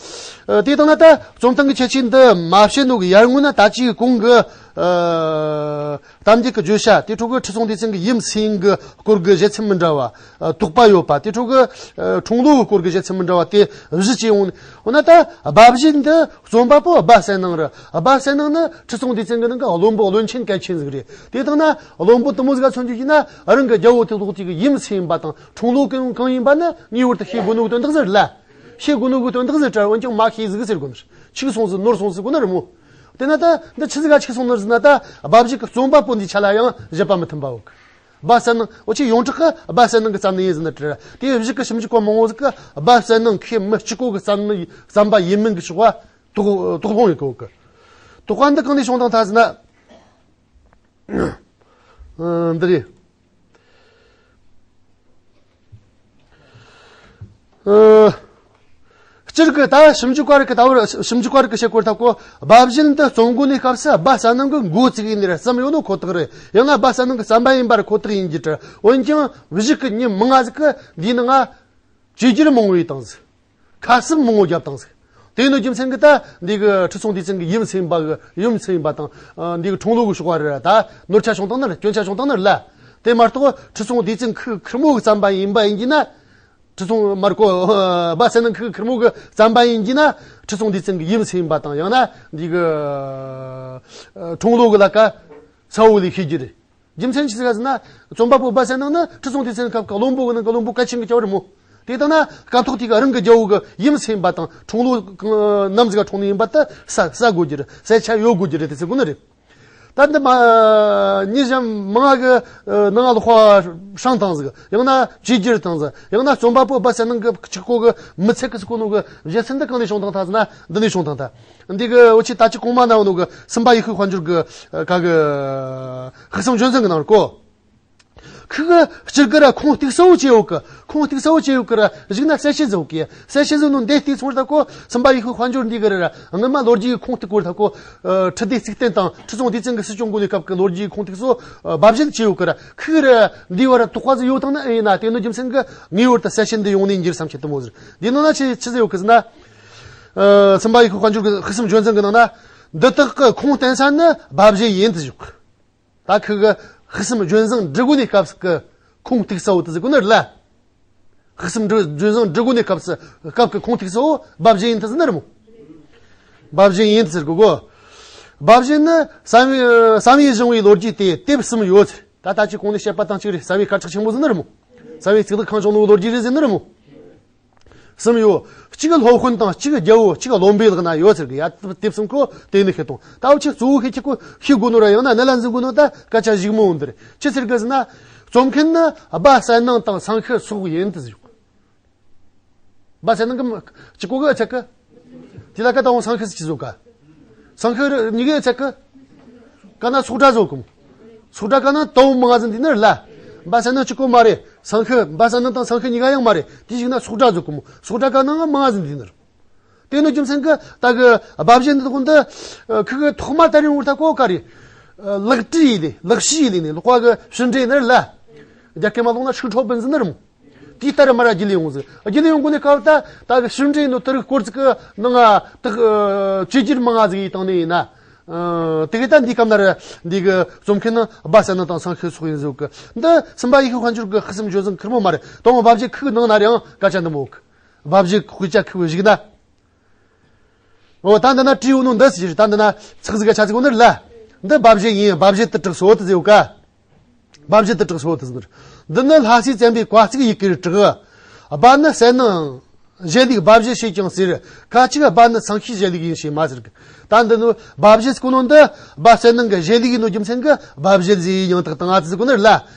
ཨ། དེ་དང་ན་ད་རྩོམ་སྟངས་ཀྱི་ཁྱད་ཆོས་འདི་མ་བཤད་ནོ་གི་ཡར་སྔོན་ན་ད་ཅིག་གོང་གི། ཨ། གཏམ་རྒྱུད་ཀྱི་བརྗོད་བྱ་དེ་ཕྲུ་གུ་ཁྲི་སྲོང་ལྡེ་བཙན་གྱི་ཡུམ་སེང་གི་སྐོར་གྱི་བཞེད་ཚུལ་མི་འདྲ་བ། ཨ། དོགས་པ་ཡོད་པ་དེ་ཕྲུ་གུ། ཨ། འཁྲུངས་ལོ་གི་སྐོར་གྱི་བཞེད་ཚུལ་མི་འདྲ་བ་དེ་བཞི་བཅས་ཡོང་ནས། འོ་ན་ད་སྦ་བཞེད་འདི་རྩོམ་པ་པོ་སྦ་གསལ་སྣང་རེད། སྦ་གསལ་སྣང་ནི་ཁྲི་སྲོང་ལྡེ་བཙན་གྱི་ནང་གི་བློན་པོ་བློན་ཆེན་གལ་ཆེན་ཟིག་རེད། དེ་དང་ན་བློན་པོ་དུ་མོ་ཟིག་ག་མཚོན་རྒྱུ་ཡིན་ན་རང་གི་རྒྱལ་པོ་དེ་ལོག་དེ་གི་ཡུམ་སེང་ཡིན་པ་དང་འཁྲུངས་ལོ་གང་གང་ཡིན་པ་ནི་ངེས་པར་དུ་ཤེས་དགོས་ནོ་གི་དོན་དག་ཟིག་རེད་ལ། ཤེས་དགོས་ནོ་གི་དོན་དག་ཟིག་རེད། འོན་ཀྱང་མ་ཤེས་ཟིག་ཟེར་དགོས་ནི་རེད། འཆུག་སོང་ཟིག་ནོར་སོང་ཟིག་གོ་ནི་རེད་མོ། དེ་ན་ད་འདི་ཆི་ཟིག་ག་འཆུག་སོང་ནི་རེད་ཟེར་ན། ད་སྦ་བཞེད་ཀྱི་རྩོམ་པ་པོ་འདིའི་ཆ་ལ་ཡང་བཞེད་པ་མི་མཐུན་པ་ཡོད་གི། སྦ་གསལ་སྣང་འོ་ཆེ་ཡོངས་གྲགས་ཀྱི་སྦ་གསལ་སྣང་གི་བརྩམས་ནི་ཡིན་ཟེར་ན་དྲི་ར། དེ་བཞི་གི་ཞིབ་འཇུག་པ་མང་བོ་ཟིག་གི་སྦ་གསལ་སྣང་ཁོས་མི་གཅིག་པོ་གི་བརྩམས་ནི་བརྩམས་པ་ཡིན་མིན་གྱི་ཕྱོགས་པ་དོགས་དོགས་སློང་ཡོད་གི་ཡོད་གི། དོགས་པ་འདི་གང་ནས་བྱུང་དང་ཐ་ཟེར་ན། ཨ། འདི་རེད། ཨ། སྤྱིར་གི་ད་ཞིབ་འཇུག་པ་རིགས་ཀྱི་ད་བར་ཞིབ་འཇུག་པ་རིགས་ཀྱི་བཤད་སྐོར་ཐབས་གོ། སྦ་བཞེད་འདི་རྩོམ་འགོ་ནས་སྐབས་སུ་སྦ་གསལ་སྣང་གི་འགོ་བཙུགས་ཡིན་ནི་ར་བརྩམས་ཡོད་ནོ་ཁོ་ཐག་རེད། ཡང་ན་སྦ་གསལ་སྣང་གི་བརྩམས་པ་ཡིན་པར་ཁོ་ཐག་ཡིན་རྒྱུ་རེད། འོན་ཀྱང་བཞུགས་ཀྱི་མྱི་མང་ང་ཟིག་གི་འདིའི་ནང་ང་བཅོས་བསྒྱུར་མང་བོ་ཡིས་བཏང་ཟིག་ཁ་གསབ་མང་བོ་བརྒྱབ་བཏང་ཟིག་དེ་ནི་རྒྱུ་མཚན་གྱིས་ད་འདི་གི་ཁྲི་སྲོང་ལྡེ་བཙན་གྱི་ཡུམ་སེང་ཡིན་པ་གི་ཡུམ་སེང་ཡིན་པ་དང་། ཨ། འདི་གི་འཁྲུངས་ལོ་གི་ཕྱོགས་པ་རེད་ད། ནོར་ཆ་བྱུང་བཏང་ནི་རེད། སྐྱོན་ཆ་བྱུང་བཏང་ནི་རེད་ལ། དེ་མ་གཏོགས་ཁྲི་སྲོང་ལྡེ་བཙན་ཁོའི་ཁེར་མོ་གི་བརྩམས་པ་ཡིན་པ་ཡིན་གྱི་ན། ཁྲི་སྲོང་མར་ཁོ་སྦ་གསལ་སྣང་ཁོའི་ཁེར་མོ་གི་བརྩམས་པ་ཡིན་གྱི་ན། ཁྲི་སྲོང་ལྡེ་བཙན་གྱི་ཡུམ་སེང་ཡིན་པ་དང་། ཡང་ན་འདི་གི་ཨ། འཁྲུངས་ལོ་གི་ལ་ཀ་གསལ་བོ་ལས་ཤེས་རྒྱུ་རེད། རྒྱུ་མཚན་ཆི་ཟིག་ཟེར་ན། རྩོམ་པ་པོ་སྦ་གསལ་སྣང་ནི་ཁྲི་སྲོང་ལྡེ་བཙན་སྐབས་ཀྱི་བློན་པོ་གི་ནང་གི་བློན་པོ་གལ་ཆེན་གྱི་ཆ་བ་རེད་མོ། དེ་ལྟ་ན་སྐབས་ཐོག་དེ་གི་རང་གི་རྒྱལ་པོ་གི་ཡུམ་སེང་ཡིན་པ་དང་འཁྲུངས་ལོ་ནམ་ཟིག་ག་འཁྲུངས་ནི་ཡིན་པ་དེ་གསལ་གསལ་དགོས་རྒྱུ་རེད། གསལ་ཆ་ཡོད་དགོས་རྒྱུ་རེད་དེ་ཟེར་དགོས་ནི་རེད། ད་འདི་མ་ཉིན་གཞན་མང་ང་གི་ནང་ལོག་པ་སྲུང་བཏང་ཟིག་ཡང་ན་བཅོས་བསྒྱུར་བཏང་ཟིག་ཡང་ན་རྩོམ་པ་པོ་སྦ་གསལ་སྣང་གི་གཅིག་པོ་གི་མི་ཚད་གི་ཟེར་གོ་ནོ་གི་བཞེད་ཚུལ་འདི་གང་ནས་བྱུང་བཏང་ཐ་ཟེར་ན། འདི་ནས་བྱུང་བཏང་ཐ། འདི་གི་འུ་ཆོས་ད་ཅི་གོང་མ་ན་འོ་ནོ་གི་སུམ་པ་ཡེ་ཤེས་དཔལ་འབྱོར་གི་ག་གི་དཔག་བསམ་ལྗོན་བཙན་གི་ནང་ར་གོ། ཁི་གི་སྤྱིར་གི་ར་ཁུངས་གཏུགས་གསལ་བོ་བྱས་ཡོད་གི། ཁུངས་གཏུགས་གསལ་བོ་བྱས་ཡོད་གི་ར་གཞུག་ན་གསལ་བཤད་བཟོ་གི། གསལ་བཤད་བཟོ་ནོ་འདི་གཏུགས་སོང་ར་ད་གོ། སུམ་པ་ཡེ་ཤེས་དཔལ་འབྱོར་འདི་གི་ར་ར་སྔོན་མ་ལོ་རྒྱུས་ཀྱི་ཁུངས་གཏུགས་གོ་ར་ད་གོ། ཁྲི་ལྡེ་གཙུག་བརྟན་དང་ཁྲི་སྲོང་ལྡེ་བཙན་གི་སྲིད་སྐྱོང་གོ་ནི་སྐབས་ཀྱི་ལོ་རྒྱུས་ཀྱི་ཁུངས་གཏུགས་སོ། སྦ་བཞེད་བྱས་ཡོད་གི་ར་ཁི་གི་ར་འདི་བར་ར་དོགས་པ་ཟིག་ཡོད་ཐང་ན་ཨེ་ཡིན་ན། དེ་ནི་རྒྱུ་མཚན་གི་ངེས་པར་དུ་གསལ་བཤད་འདི་ཡོང་ནས་འགྱུར་བསམ་ཁྱེད་དུ་མོ་ཟེར། འདི་ནང་ན་ཆི་ཆི་ཟིག་ཡོད་གི་ཟེར་ན། ཨ། སུམ་པ་ཡེ་ཤེས་དཔལ་འབྱོར་གི་དཔག་བསམ་ལྗོན་བཙན་གི་ནང་ན། འདི་དག་གི་ཁུངས་བསྟན་ས་ནི་སྦ་བཞེད་ཡིན་དུ་བཞུགས། ད་ཁི་གི་དཔག་བསམ་ལྗོན་བཙན་འབྲི་གོ་ནི་སྐབས་སུ་གི་ཁུངས་གཏུགས་གསལ་བོ་དེ་ཟེར་གོ་ནི་རེད་ལ། དཔག་བསམ་ལྗོན་བཙན་འབྲི་གོ་ནི་སྐབས་སུ་སྐབས་ཀྱི་ཁུངས་གཏུགས་གསལ་བོ་སྦ་བཞེད་ཡིན་དུ་ཟེར་ནི་རེད་མོ། སྦ་བཞེད་ཡིན་དུ་ཟེར་གོ་གོ། སྦ་བཞེད་ནི་བསམ་ཡས་བསམ་ཡས་བཞེངས་པའི་ལོ་རྒྱུས་དེ་དེབ་གསུམ་ཡོད་ཟེར། ད་ད་ཅི་གོང་ནས་བཤད་པ་དང་གཅིག་རེད། རྩ་བའི་དཀར་ཆག་ཆེན་མོ་ཟེར་ནི་རེད་མོ། རྩ་བའི་གཙུག་ལག་ཁང་བཞེངས་ནོ་ལོ་རྒྱུས་རེད་ཟེར་ནི་རེད་མོ། གསུམ་ཡོད། གཅིག་སློབ་དཔོན་དང་གཅིག་རྒྱལ་པོ་གཅིག་བློན་པོའི་ལག་ན་ཡོད་ཟེར་གི་ཡ། དེབ་གསུམ་ཁོ་དེ་ནི་ཤེས་དང་། ད་འུ་ཆོས་གཙོ་བོ་ཤེས་ཀྱི་ཁོ་ཤེས་དགོས་ནོ་ར་ཡང་ན་གནད་ལ་འཛིན་དགོས་ནོ་ད་སྐད་ཆ་གཞུག་མོ་འདིར། ཅི་ཟེར་གི་ཟེར་ན། རྩོམ་མཁན་ནི་སྦ་གསལ་སྣང་དང་སང་ཤི་སོགས་ཡིན་དུ་ཟེར། སྦ་གསལ་སྣང་གི་གཅིག་གོ་གི་ཨ་ཆ་གི། དེ་ལ་ཀ་ད་འོང་སང་ཤི་སི་ཅི་བཟོ་ག་སང་ཤི་རི་གཉིས་ཀའི་ཚད་ཀི། ཀ་ན་སོག་སྒྲ་བཟོ་གི་མོ། སོག་སྒྲ་ཀ་ན་དོ་མ་ང་ཟིན་དེ་ནི་རེད་ལ། སྦ་གསལ་སྣང་གཅིག་གོ་མ་རེད། སང་ཤི་སྦ་གསལ་སྣང་དང་སང་ཤི་གཉིས་ཀ་ཡང་མ་རེད། དེ་ཞིག་ན་སོག་སྒྲ་བཟོ་གི་མོ། སོག་སྒྲ་ཀ་ན་ང་མ་ང་ཟིན་དེ་ནི་རེད། དེ་ནི་རྒྱུ་མཚན་གི་ད་གི་སྦ་བཞེད་འདི་དགོན་འདི་ཁི་གི་ཐོག་མ་ད་རིང་བོར་ད་གོ་ག་རེ། ལག་བྲིས་ཡིན་ནི་ལག་བྲིས་ཡིན་ནི་ལོག་པ་གི་ཕྱི་འབྲེལ་ནི་རེད་ལ། རྒྱ་སྐད་མ་ལོག་ན་ཤུགས་འཕྲོག་བུན་ཟིན་ནི་རེད་མོ། དེའི་ལྟར་མར་རྒྱུད་ལས་ཡོང་ཟིག་རྒྱུད་ལས་ཡོང་གོ་ནས་སྐབས་ད་ད་གི་ཕྱི་འབྲེལ་ནོ་དེ་རིགས་སྐོར་ཚིག་གི་ནང་ང་དག་ཆོས་རྒྱུད་མང་ང་ཟིག་ཡིས་བཏང་ནི་ཡིན་ན། ཨ། དེ་གི་ད་འདི་སྐབས་ན་ར་འདི་གི་རྩོམ་མཁན་ནི་སྦ་བསད་ནི་དང་སང་ཤི་སོགས་ཡིན་ཟེར་གི། འདི་སུམ་པ་ཡེ་ཤེས་དཔལ་འབྱོར་གི་ཤི་གསོན་བརྗོད་ཟིན་ཁེར་མོ་མ་རེད། དང་པོ་སྦ་བཞེད་ཁུག་ནང་ན་རེའང་སྐད་ཆ་འདི་མོ་གི། སྦ་བཞེད་དཔེ་ཆ་ཁུག་བཞུགས་ན། འོ་ད་འདི་ན་བྲིས་ཡོད་ནོ་འདི་ཟེར། ད་འདི་ན་ཚིག་ཟིག་ག་ཆ་ཚིག་འོ་ནི་རེད་ལ། འདི་སྦ་བཞེད་ཡིན། སྦ་བཞེད་དུ་གྲགས་སོ་དུ་ཟེར་ག། སྦ་བཞེད་དུ་གྲགས་སོ་དུ་ཟེར། འདི་ནི་ལྷ་སའི་བཙན་པོའི་བཀའ་གཙིགས་ཡི་གེར་གྲགས། སྦ་ནི་ཟས་ནང་བཞེས་ལུགས་སྦ་བཞེད་བྱེད་ཀྱང་ཟེར། ཁ་ཅིག་སྦ་ནི་སང་ཤིའི་བཞེས་ལུགས་ཡིན་ཞེས་མ་ཟེར་གི། ད་འདི་ནི་སྦ་བཞེད་ཟེར་གོ་ནོ་འདི་སྦ་བསད་ནང་གི་བཞེས་ལུགས་ཡིན་ནོ་རྒྱུ་མཚན་གི་སྦ་བཞེད་ཟེར་ཡང་དག་དང་ཨ་ཙི་ཟེར་གོ་ནི་རེད་ལ།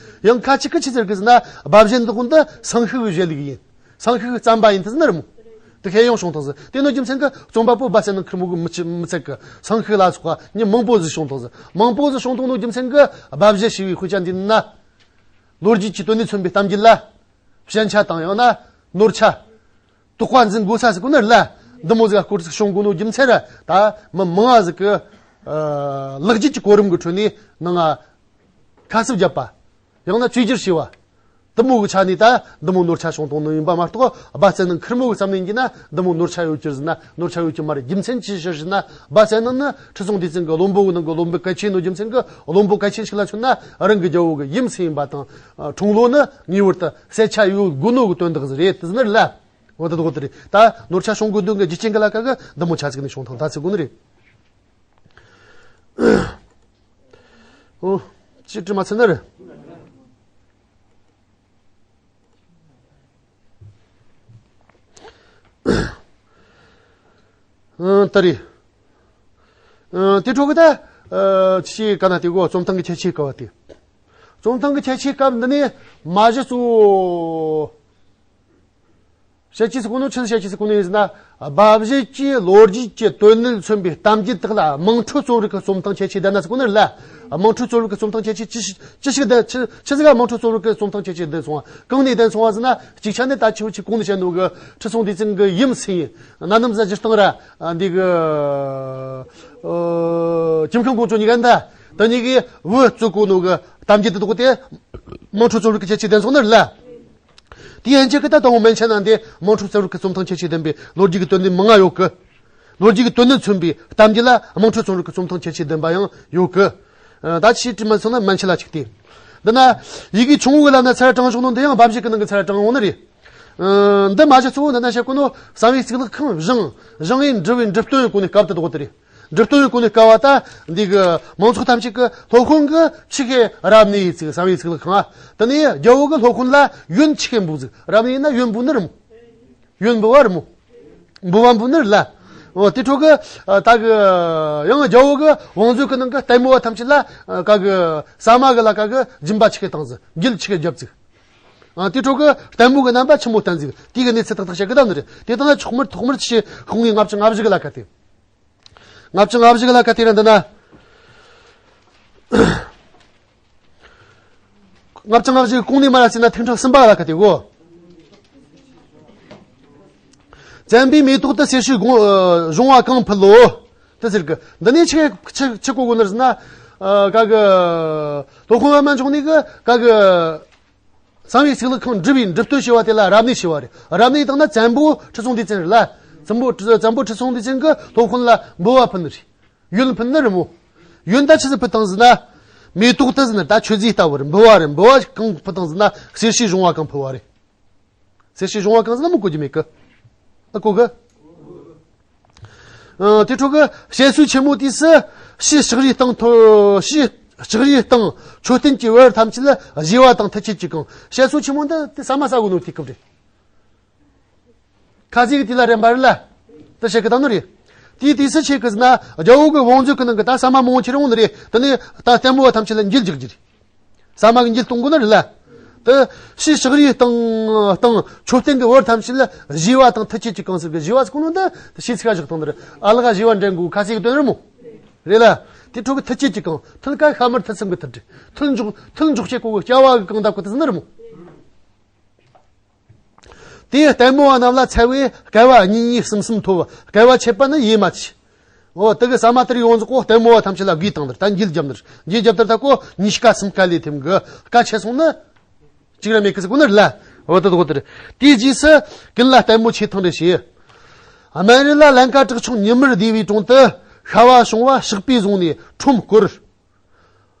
ཡང་ཁ་ཅིག་གི་ཆི་ཟེར་གི་ཟེར་ན་སྦ་བཞེད་འདི་གོ་འདི་སང་ཤི་གི་བཞེས་ལུགས་ཡིན། སང་ཤི་གི་རྩམ་པ་ཡིན་དུ་ཟེར་ནི་རེད་མོ། དེ་ཁེ་ཡོང་བྱུང་ཐང་ཟེར། དེ་ནོ་རྒྱུ་མཚན་གི་རྩོམ་པ་པོ་སྦ་བསད་ནང་ཁེར་མོ་གི་མི་ཆི་མི་ཚད་གི་སང་ཤི་ལ་སོགས་པ་ཉིད་མང་པོ་ཟིག་བྱུང་ཐང་ཟེར། མང་པོ་ཟིག་བྱུང་ཐང་ནོ་རྒྱུ་མཚན་གི་སྦ་བཞེད་ཞེས་པའི་དཔེ་ཆ་འདི་ན། ལོ་རྒྱུས་ཀྱི་དོན་ནས་མཚོན་པའི་གཏམ་རྒྱུད་ལ། ཞན་ཆ་དང་ཡང་ན་ནོར་ཆ། དོགས་པ་འཛིན་དགོས་ས་ཟེར་གོ་ནི་རེད་ལ། འདི་མོ་ཟིག་སྐོར་ཟིག་བྱུང་དགོས་ནོ་རྒྱུ་མཚན་ར་ད་མི་མང་ང་ཟིག་གི། ཨ། ལེགས་བཅོས་ཀྱི་གོ་རིམ་གི་ཁྲོད་ནས་ནང་ང་ཁ་གསབ་བརྒྱབ་པ། ཡང་ན་བཅོས་བསྒྱུར་བྱས་པ། དེ་མོ་གི་ཆ་ནས་ད་འདི་མོ་ནོར་ཆ་བྱུང་བཏང་ནི་ཡིན་པ་མ་གཏོགས་སྦ་བསད་ནང་ཁེར་མོ་གི་བསམ་ནས་འགྱིས་ན་འདི་མོ་ནོར་ཆ་ཡོད་ཀྱི་ཟེར་ན་ནོར་ཆ་ཡོད་ཀྱི་མ་རེད། རྒྱུ་མཚན་ཅི་ཞིག་ཟེར་ན་སྦ་བསད་ནང་ནི་ཁྲི་སྲོང་ལྡེ་བཙན་གི་བློན་པོ་གི་ནང་གི་བློན་པོ་གལ་ཆེ་ནོ་རྒྱུ་མཚན་གི་བློན་པོ་གལ་ཆེན་ཞིག་ལ་མཚོན་ན་རང་གི་རྒྱལ་པོ་གི་ཡུམ་སྲས་ཡིན་པ་དང་། ཁྲུང་ལོ་ནི་ངེས་པར་དུ་གསད་ཆ་ཡོད་དགོས་ནོ་གི་དོན་དག་ཟིག་རེད་དེ་ཟེར་ནི་རེད་ལ། འོ་ད་དོ་དེ་རེད། ད་ནོར་ཆ་བྱུང་དགོས་དོན་གི་རྒྱུ་རྐྱེན་གི་ལ་ཁ་གི་འདི་མོ་ཆ་ཚིག་ནས་བྱུང་ཐང་ད་ཚིག་དགོས་ནི་རེད། ཨོ། ཅི་དྲི་མ་ཚེ་ན་རེད། ཨང་། ད་རེད། ཨང་། དེ་འཕྲོ་གི་ད། ཨ། ཅི་ག་ན་དེ་གོ་རྩོམ་ཐང་གི་ཁྱད་ཆོས་ག་བ་དེ། རྩོམ་ཐང་གི་ཁྱད་ཆོས་སྐབས་འདི་ནས་མ་གཞི་གཙོ་བོ། བཤད་ཀྱི་ཟེར་གོ་ནོ་ཆི་ཟིག་བཤད་ཀྱི་ཟེར་གོ་ནོ་ཡིན་ཟེར་ན། སྦ་བཞེད་ཀྱི་ལོ་རྒྱུས་ཀྱི་དོན་གནད་མཚོན་པའི་གཏམ་རྒྱུད་དག་ལ་དམངས་ཁྲོད་རྩོམ་རིག་གི་རྩོམ་ཐང་ཁྱད་ཆོས་ལྡན་ན་ཟེར་གོ་ནི་རེད་ལ། དམངས་ཁྲོད་རྩོམ་རིག་གི་རྩོམ་ཐང་ཁྱད་ཆོས་ཅི་ཞིག་ཅི་ཞིག་ལྡན། ཆི་ཆི་ཟིག་ག་དམངས་ཁྲོད་རྩོམ་རིག་གི་རྩོམ་ཐང་ཁྱད་ཆོས་ལྡན་སོང་བ། གང་ནས་ལྡན་སོང་བ་ཟེར་ན། གཅིག་ཆ་ནས་ད་ཆི་བོ་ཆི་གོང་ནས་བཤད་ནོ་གི་ཁྲི་སྲོང་ལྡེ་བཙན་གི་ཡུམ་སྲས་ཡིན་གནའ་རྣམ་གཞི་སྟེང་ར་འདི་གི། ཨོ། ཀྱིམ་ཤང་ཀོང་ཇོ་གཉིས་ཀ་འདི་དེ་གཉིས་ཀྱིས་བོད་བཙུགས་གོ་ནོ་གི་གཏམ་རྒྱུད་དེ་དག་དེ་དམངས་ཁྲོད་རྩོམ་རིག་གི་ཁྱད་ཆོས་ལྡན་སོང་ནི་རེད་ལ། དེ་ཡན་ཆད་ཀྱི་ད་དང་པོ་མན་ཆད་ན་འདི་དམངས་ཁྲོད་རྩོམ་རིག་གི་རྩོམ་ཐང་ཁྱད་ཆོས་ལྡན་པའི་ལོ་རྒྱུས་ཀྱི་དོན་གནད་མང་ང་ཡོད་གི། ལོ་རྒྱུས་ཀྱི་དོན་གནད་མཚོན་པའི་གཏམ་རྒྱུད་ལ་དམངས་ཁྲོད་རྩོམ་རིག་གི་རྩོམ་ཐང་ཁྱད་ཆོས་ལྡན་པ་ཡང་ཡོད་གི། ཨ། ད་ཆི་དྲི་མ་སོང་ན་མན་ཆད་ལ་གཅིག་སྟེ། འདི་ན་ཡི་གེ་ཆུང་ངུ་གི་ལམ་ན་ཚར་དྲངས་བྱུང་ནོ་འདི་ཡང་སྦ་བཞེད་ཀྱི་ནང་གི་ཚར་དྲངས་འོང་ནི་རེད། ཨ། འདི་མ་གཞི་གཙོ་བོ་འདི་ན་བཤད་གོ་ནོ་གསང་བའི་གཙུག་ལག་ཁང་བཞེངས་བཞེངས་ཡིན་འབྲི་བའི་འབྲི་སྟོན་གོ་ནི་སྐབས་དེ་དག་དེ་རེད། འབྲི་སྟོན་གོ་ནི་སྐབས་བ་ད་འདི་གི་མང་ཚོགས་ཐམས་ཅད་ཀྱི་སློབ་དཔོན་གྱི་ཆི་ཁེ་རབ་གནས་ཡི་ཚིག་གསང་བའི་གཙུག་ལག་ཁང་ཨ། དེ་ནས་རྒྱལ་པོ་གི་སློབ་དཔོན་ལ་ཡོན་ཆི་ཁེ་འབུལ་ཚིག་རབ་གནས་ཡིན་ན་ཡོན་འབུལ་ནི་རེད་མོ། ཡོན་འབུལ་བ་རེད་མོ། འབུལ་བ་འབུལ་ནི་རེད་ལ། འོ་དེ་འཕྲོ་གི་ད་གི་ཡང་རྒྱལ་པོ་གི་བང་མཛོད་ཀྱི་ནང་གི་ལྟད་མོ་བ་ཐམས་ཅད་ལ་ག་གི་ཟ་མ་གི་ལ་ག་གི་སྦྱིན་པ་ཆི་ཁེ་བཏང་ཚིག་འགྱེད་ཆི་ཁེ་རྒྱབ་ཚིག་ཨ། དེ་འཕྲོ་གི་ལྟད་མོ་གི་རྣམ་པ་ཆི་མོ་བསྟན་ཚིག་དེ་གི་གནས་ཚུལ་ཏག་ཏག་བཤད་གི་བསྡད་ནི་རེད། དེ་དག་ན་ཆོག་མར་ཐོག་མར་ཆི་ཤོང་ངེ་ལྔ་བཅུ་ང་བཞི་གི་ལ་ཁ་དེ། ལྔ་བཅུ་ང་བཞི་གི་ལ་ཁ་དེ་ར་འདི་ན། ལྔ་བཅུ་ང་བཞི་གི་གོང་ནས་མར་ཟེར་ན་ཐེངས་གྲངས་གསུམ་པ་གི་ལ་ཁ་དེ་གོ། བཙན་པོའི་མེ་ཏོག་ཏུ་གསེར་ཕྱེའི་གོང་། ཨ། གཞོང་བ་གང་ཕུལ་ལོ། དེ་ཟེར་གི། འདི་ནས་ཆི་ཆི་ཆི་གོ་གོ་ནི་རེད་ཟེར་ན། ཨ། ག་གི་སློབ་དཔོན་པདྨ་འབྱུང་གནས་གི་ག་གི་གསང་བའི་གཙུག་ལག་ཁང་འབྲི་བའི་འབྲི་སྟོན་ཞེས་པ་དེ་ལ་རབ་གནས་ཞེས་པ་རེད། རབ་གནས་དང་ན་བཙན་པོ་ཁྲི་སྲོང་ལྡེ་བཙན་རེད་ལ། བཙན་པོ་བཙན་པོ་ཁྲི་སྲོང་ལྡེ་བཙན་གི་སློབ་དཔོན་ལ་འབུལ་བ་ཕུལ་ནི་རེད། ཡོན་ཕུལ་ནི་རེད་མོ། ཡོན་ད་ཆི་ཟིག་ཕུལ་བཏང་ཟེར་ན། མེ་ཏོག་ཏུ་ཟེར་ན་ད་མཆོད་རྫས་ལྟ་བུ་རེད། འབུལ་བ་རེད། འབུལ་བ་གང་ཕུལ་བཏང་ཟེར་ན་གསེར་ཕྱེའི་གཞོང་བ་གང་ཕུལ་བ་རེད། གསེར་ཕྱེའི་གཞོང་བ་གང་ཟེར་ན་མི་གོ་རྒྱུ་མེད་གི། ཨ། གོ་གི། ཨ། དེ་འཕྲོ་གི་བཤད་སྲོལ་ཆེན་མོ་དུས་སུ་ཕྱིའི་ལྕགས་རིའི་སྟེང་ཐོ། ཕྱིའི་ལྕགས་རིའི་སྟེང་མཆོད་རྟེན་གྱི་བར་ཐམས་ཅད་ལ་བཞེས་པ་དང་ཐུགས་བསྐྱེད་ཀྱིས་གང་། བཤད་སྲོལ་ཆེན་མོ་འདི་དེ་ཟ་མ་ཟ་གོ་ནོ་དུས་སྐབས་རེད། ཁ་ཟས་ཀྱི་དུས་ལ་རན་པ་རེད་ལ། དེ་བཤད་གི་བཏང་ནི་རེད། དེའི་དུས་སུ་ཆི་ཡེ་གི་ཟེར་ན་རྒྱལ་པོ་གི་བང་མཛོད་ཀྱི་ནང་གི་ད་ཟ་མ་མང་པོ་ཁྱེར་འོང་ནི་རེད། དེ་ནས་ད་ལྟད་མོ་བ་ཐམས་ཅད་ལ་འགྱེལ་རྒྱག་རྒྱུ་རེད། ཟ་མ་གི་འགྱེལ་གཏོང་གོ་ནི་རེད་ལ། དེ་ཕྱིའི་ལྕགས་རིའི་སྟེང་སྟེང་མཆོད་རྟེན་གྱི་བར་ཐམས་ཅད་ལ་བཞེས་པ་དང་ཐུགས་བསྐྱེད་ཀྱིས་གང་ཟེར་གི། བཞེས་པ་ཟེར་གོ་ནོ་འདི་ཕྱིའི་ཚིག་ག་བཞག་བཏང་ནི་རེད། ཨ་ལགས་བཞེས་པ་འདྲེན་དགོས། ཁ་ཟས་ཀྱི་དོན་རེད་མོ། རེད་ལ། དེ་འཕྲོ་གི་ཐུགས་བསྐྱེད་ཀྱིས་གང་། མཐུ་ཀ་ཤ་མར་ཐུགས་གསུམ་གྱི་མཐུ་སྒྲིལ། མཐུ་འཇོག་མཐུ་འཇོག་བྱེད་གོ་གི་སྐྱ་བ་གིས་གང་བཏབ་གི་དེ་ཟེར་ནི་རེད་མོ། དེའི་ལྟད་མོ་བ་རྣམས་ལ་འཚལ་བའི་བསྐལ་པ་གཉིས་གཉིས་གསུམ་གསུམ་ཐོབ། བསྐལ་པ་ཆད་པ་ནི་ཡེ་མ་ཆེ། འོ་དེ་གི་ཟ་མ་དེར་ཡོང་ཟིག་གོ་ལྟད་མོ་བ་ཐམས་ཅད་ལ་བགོས་བཏང་ནི་རེད། ད་འགྱེལ་བརྒྱབ་ནི་རེད། འགྱེལ་བརྒྱབ་དེར་ད་གོ་གཉིས་ཀ་གསུམ་ཀ་ལས་ཐེམ་གི་ཀ་ཆད་སོང་ནི། གཅིག་ར་མེད་གི་ཟེར་གོ་ནི་རེད་ལ། འོ་དེ་དག་དེ་རེད། དེའི་རྗེས་སུ་ཀུན་ལ་ལྟད་མོ་ཆེ་ཐང་རེ་བྱས། སྨན་རི་ལ་ལན་ཀ་བྲག་ཆུང་ཉི་མར་བསྡུས་པའི་དྲུང་དུ། ཤ་བ་བྱུང་བ་ཕྱག་པས་བཟུང་ནས་ཁྲོམ་བསྐོར།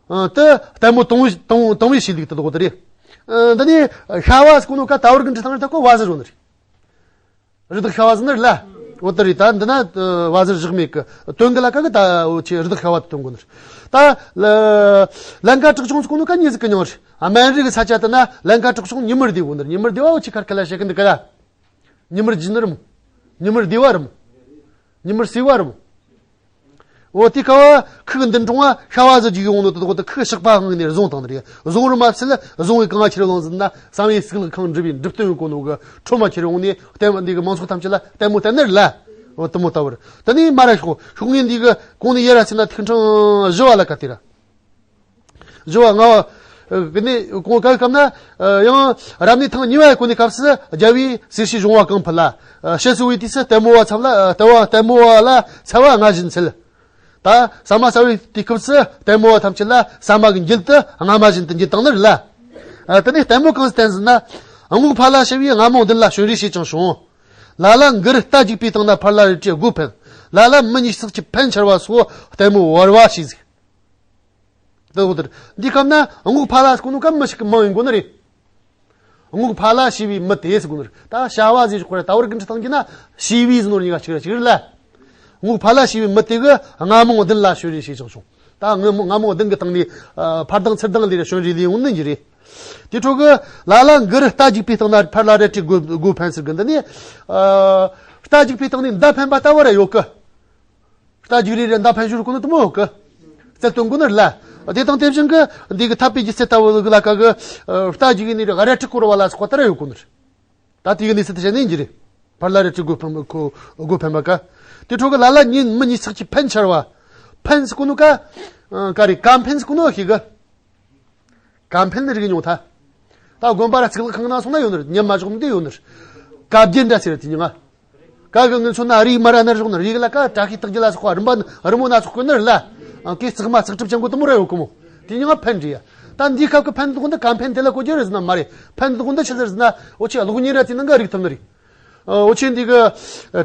ཨ། དེ་ལྟད་མོ་དང་བའི་དང་དང་བའི་བྱེད་ལུགས་དེ་དག་དེ་རེད། ཨ། འདི་ནས་ཤ་བ་ཟེར་གོ་ནོ་ཀ་ད་བར་གི་འབྲི་སྟངས་རེད། ད་ཁོ་བ་ཟེར་རོ་ནི་རེད། རི་དྭགས་ཤ་བ་ཟེར་ནི་རེད་ལ། འོ་དེ་རེད། ད་འདི་ན་བ་ཟེར་བཞག་མེད་གི། དོན་གི་ལ་ཀ་གི་ད་འོ་ཆེ་རི་དྭགས་ཤ་བ་དེ་སྟོན་གོ་ནི་རེད། ད་ལ་ལན་ཀ་བྲག་ཆུང་ཟེར་གོ་ནོ་ཀ་མྱི་ཟིག་གི་མྱིང་རེད། སྨན་རི་གི་ས་ཆ་དེ་ན་ལན་ཀ་བྲག་ཆུང་ཉི་མར་བསྡད་གོ་ནི་རེད། ཉི་མར་བསྡད་བ་འོ་ཆེ་ཁར་ཁ་ལ་བཤད་གི་འདི་ག་ལ། ཉི་མར་བསྡད་ནི་རེད་མོ། ཉི་མར་བསྡད་བ་རེད་མོ། ཉི་མར་བསྡད་བ་རེད་མོ། འོ་དེ་ཀ་བ་ཁུག་འདི་འབྲོང་བ་ཤ་བ་ཟིག་ཅིག་ཡོང་ནོ་དེ་དག་དེ་ཁུག་ཕྱག་པ་དབང་ནས་བཟུང་བཏང་ནི་རེད། བཟུང་རུ་མ་ཟད་བཟུང་བའི་གང་ང་ཁྱེར་ལོང་ཟིན་ན་བསམ་ཡས་གཙུག་ལག་ཁང་འབྲི་བའི་འབྲི་སྟོན་ཡོད་གོ་ནོ་གི་ཁྲོམ་མ་ཁྱེར་ཡོང་ནས་ལྟད་མོ་འདི་གི་མང་ཚོགས་ཐམས་ཅད་ལ་ལྟད་མོ་བསྟན་ནི་རེད་ལ། འོ་དེ་མོ་ལྟ་བུར་དེ་ནས་མ་ར་ཤོག་ཤོག་ངན་འདི་གི་གོང་ནས་ཡར་ར་ཚིག་ན་ཐིག་ཕྲེང་བཞི་བ་ལ་ཀ་དེ་ར། བཞི་བ་ལྔ་བ། ཨ། གི་ནས་གོང་ག་སྐབས་ན། ཨ། ཡང་རབ་གནས་ཐེངས་གཉིས་པའི་གོ་གནས་སྐབས་སུ་རྒྱལ་བས་གསེར་ཕྱེ་གཞུང་བ་གང་ཕུལ་ལ། ཨ། ཞེས་གསོལ་བའི་དུས་སུ་ལྟད་མོ་བ་ཚབ་ལ། ཨ། ལྟ་བ་ལྟད་མོ་བ་ལ་འཚལ་བ་སྔ་བཞིན་འཚལ། ད་ཟ་མ་ཟ་བའི་དུས་སྐབས་སུ་ལྟད་མོ་བ་ཐམས་ཅད་ལ་ཟ་མ་གི་འགྱེད་དུ་སྔ་མ་བཞིན་དུ་འགྱེད་བཏང་ནི་རེད་ལ། ཨ། དེ་ནས་ལྟད་མོ་གང་བསྟན་ཟིན་ན། རྔོག་ཕ་ལ་ཞི་བས་རྔ་མོང་བདུན་ལ་བྱོན་རེས་བྱས་ཀྱང་བྱུང་། ལ་ལ་མགུར་རྟ་རྒྱུག་པའི་སྟེང་ན་ཕར་ལ་རལ་གྲིའི་སྒོ་ཕན། ལ་ལ་མི་ཉིས་བརྩེགས་ཀྱི་ཕན་ཆེར་བ་སོགས་ལྟད་མོ་བར་བ་ཞིག་གཟིགས། དེ་འོ་དེར་འདི་སྐབས་ན་རྔོག་ཕ་ལ་ཟེར་གོ་ནོ་ཀ་མི་ཞིག་གི་མིང་ཡིན་གོ་ནི་རེད། རྔོག་ཕ་ལ་ཞི་བའི་མི་དེ་ཟེར་གོ་ནི་རེད། ད་བྱ་བ་ཟེར་ཞོག་གོ་ར་ད་བར་གི་འབྲི་སྟངས་ཀྱི་ན་ཞི་བའི་ཟེར་ནོ་གཉིས་ཀ་གཅིག་ར་གཅིག་རེད་ལ། རྔོག་ཕ་ལ་ཞི་བའི་མི་དེ་གི་རྔ་མོང་བདུན་ལ་བྱོན་རེས་བྱས་ཀྱང་བྱུང་། ད་རྔ་མོང་རྔ་མོང་བདུན་གི་སྟེང་ནས། ཨ། ཕར་ལྡང་ཚུར་ལྡང་ལས་ར་བྱོན་རེས་ལས་འོང་ནི་ཡིན་རེད། དེ་འཕྲོ་གི་ལ་ལ་མགུར་རྟ་རྒྱུག་པའི་སྟེང་ན་ཕར་ལ་རལ་གྲིའི་སྒོ་སྒོ་ཕན་ཟེར་གི་འདི་ནས། ཨ། རྟ་རྒྱུག་པའི་སྟེང་ནས་མདའ་འཕེན་པ་ལྟ་བུ་ར་ཡོད་གི། རྟ་རྒྱུག་རེས་རེ་མདའ་འཕེན་ཞོར་གོ་ནོ་དེ་མོ་གི། རྩལ་སྟོན་གོ་ནི་རེད་ལ། དེ་དང་དེ་བཞིན་གི་འདི་གི་འཐབ་པའི་སྒྱུ་རྩལ་ལྟ་བུ་གི་ལ་ཀ་གི། ཨ། རྟ་རྒྱུག་ནི་རེ་རལ་གྲི་བསྐོར་བ་ལ་སོགས་པ་ལྟར་ཡོད་གོ་ནི་རེད། ད་དེ་གི་གནས་ཚུལ་དེ་བཤད་ནི་ཡིན་གྱི་རེད། ཕར་ལ་རལ་གྲི་སྒོ་ཕན་པ་ཁོ་སྒོ་ཕན་པ་ཀ། དེ་འཕྲོ་གི་ལ་ལ་ཉིན་མི་ཉིས་བརྩེགས་ཀྱི་ཕན་ཆེར་བ། ཕན་ཟེར་གོ་ནོ་ཀ། ཨ། ཀ་རེད། ཀ་འཕན་ཟེར་གོ་ནོ་ཤེས་གི། ཀ་འཕན་ནི་རིག་མྱོང་ཐལ། ད་དགོན་པ་ར་གཙུག་ལག་ཁང་ནང་སོང་ན་ཡོད་ནི་རེད། ཉམས་མ་འཇོག་འདི་ཡོད་ནི་རེད། ཀ་བརྒྱད་འདྲ་ཟེར་དེ་ཉིན་ང་། ཀ་གི་ངན་ཚོ་ན་རིགས་མ་ར་ནར་ཞོག་ནི་རིགས་ལ་ཀ་བཀྲ་ཤིས་རྟགས་བརྒྱད་ལ་སོགས་པ་རིམ་པ་རི་མོ་སྣ་ཚོགས་གོ་ནི་རེད་ལ། ཨང་ཀི་རྩིག་མ་རྩིག་གྲུབ་ཅན་གོ་དེ་མོ་ར་ཡོད་གི་མོ། དེ་ཉིན་ང་ཕན་འདྲི་ཡ། ད་འདིའི་སྐབས་ཀྱི་ཕན་འདི་དགོན་འདི་ཀ་འཕན་དེ་ལ་གོ་རྒྱུ་རེད་ཟེར་ན་མ་རེད། ཕན་འདི་དགོན་འདི་ཆི་ཟེར་ཟེར་ན་འོ་ཆེ་གློག་བརྙན་ར་དེ་ནང་ག་རིག་ཐུབ་ནི་རེད། ཨ། འོ་ཆེ་འདི་གི་ཨ་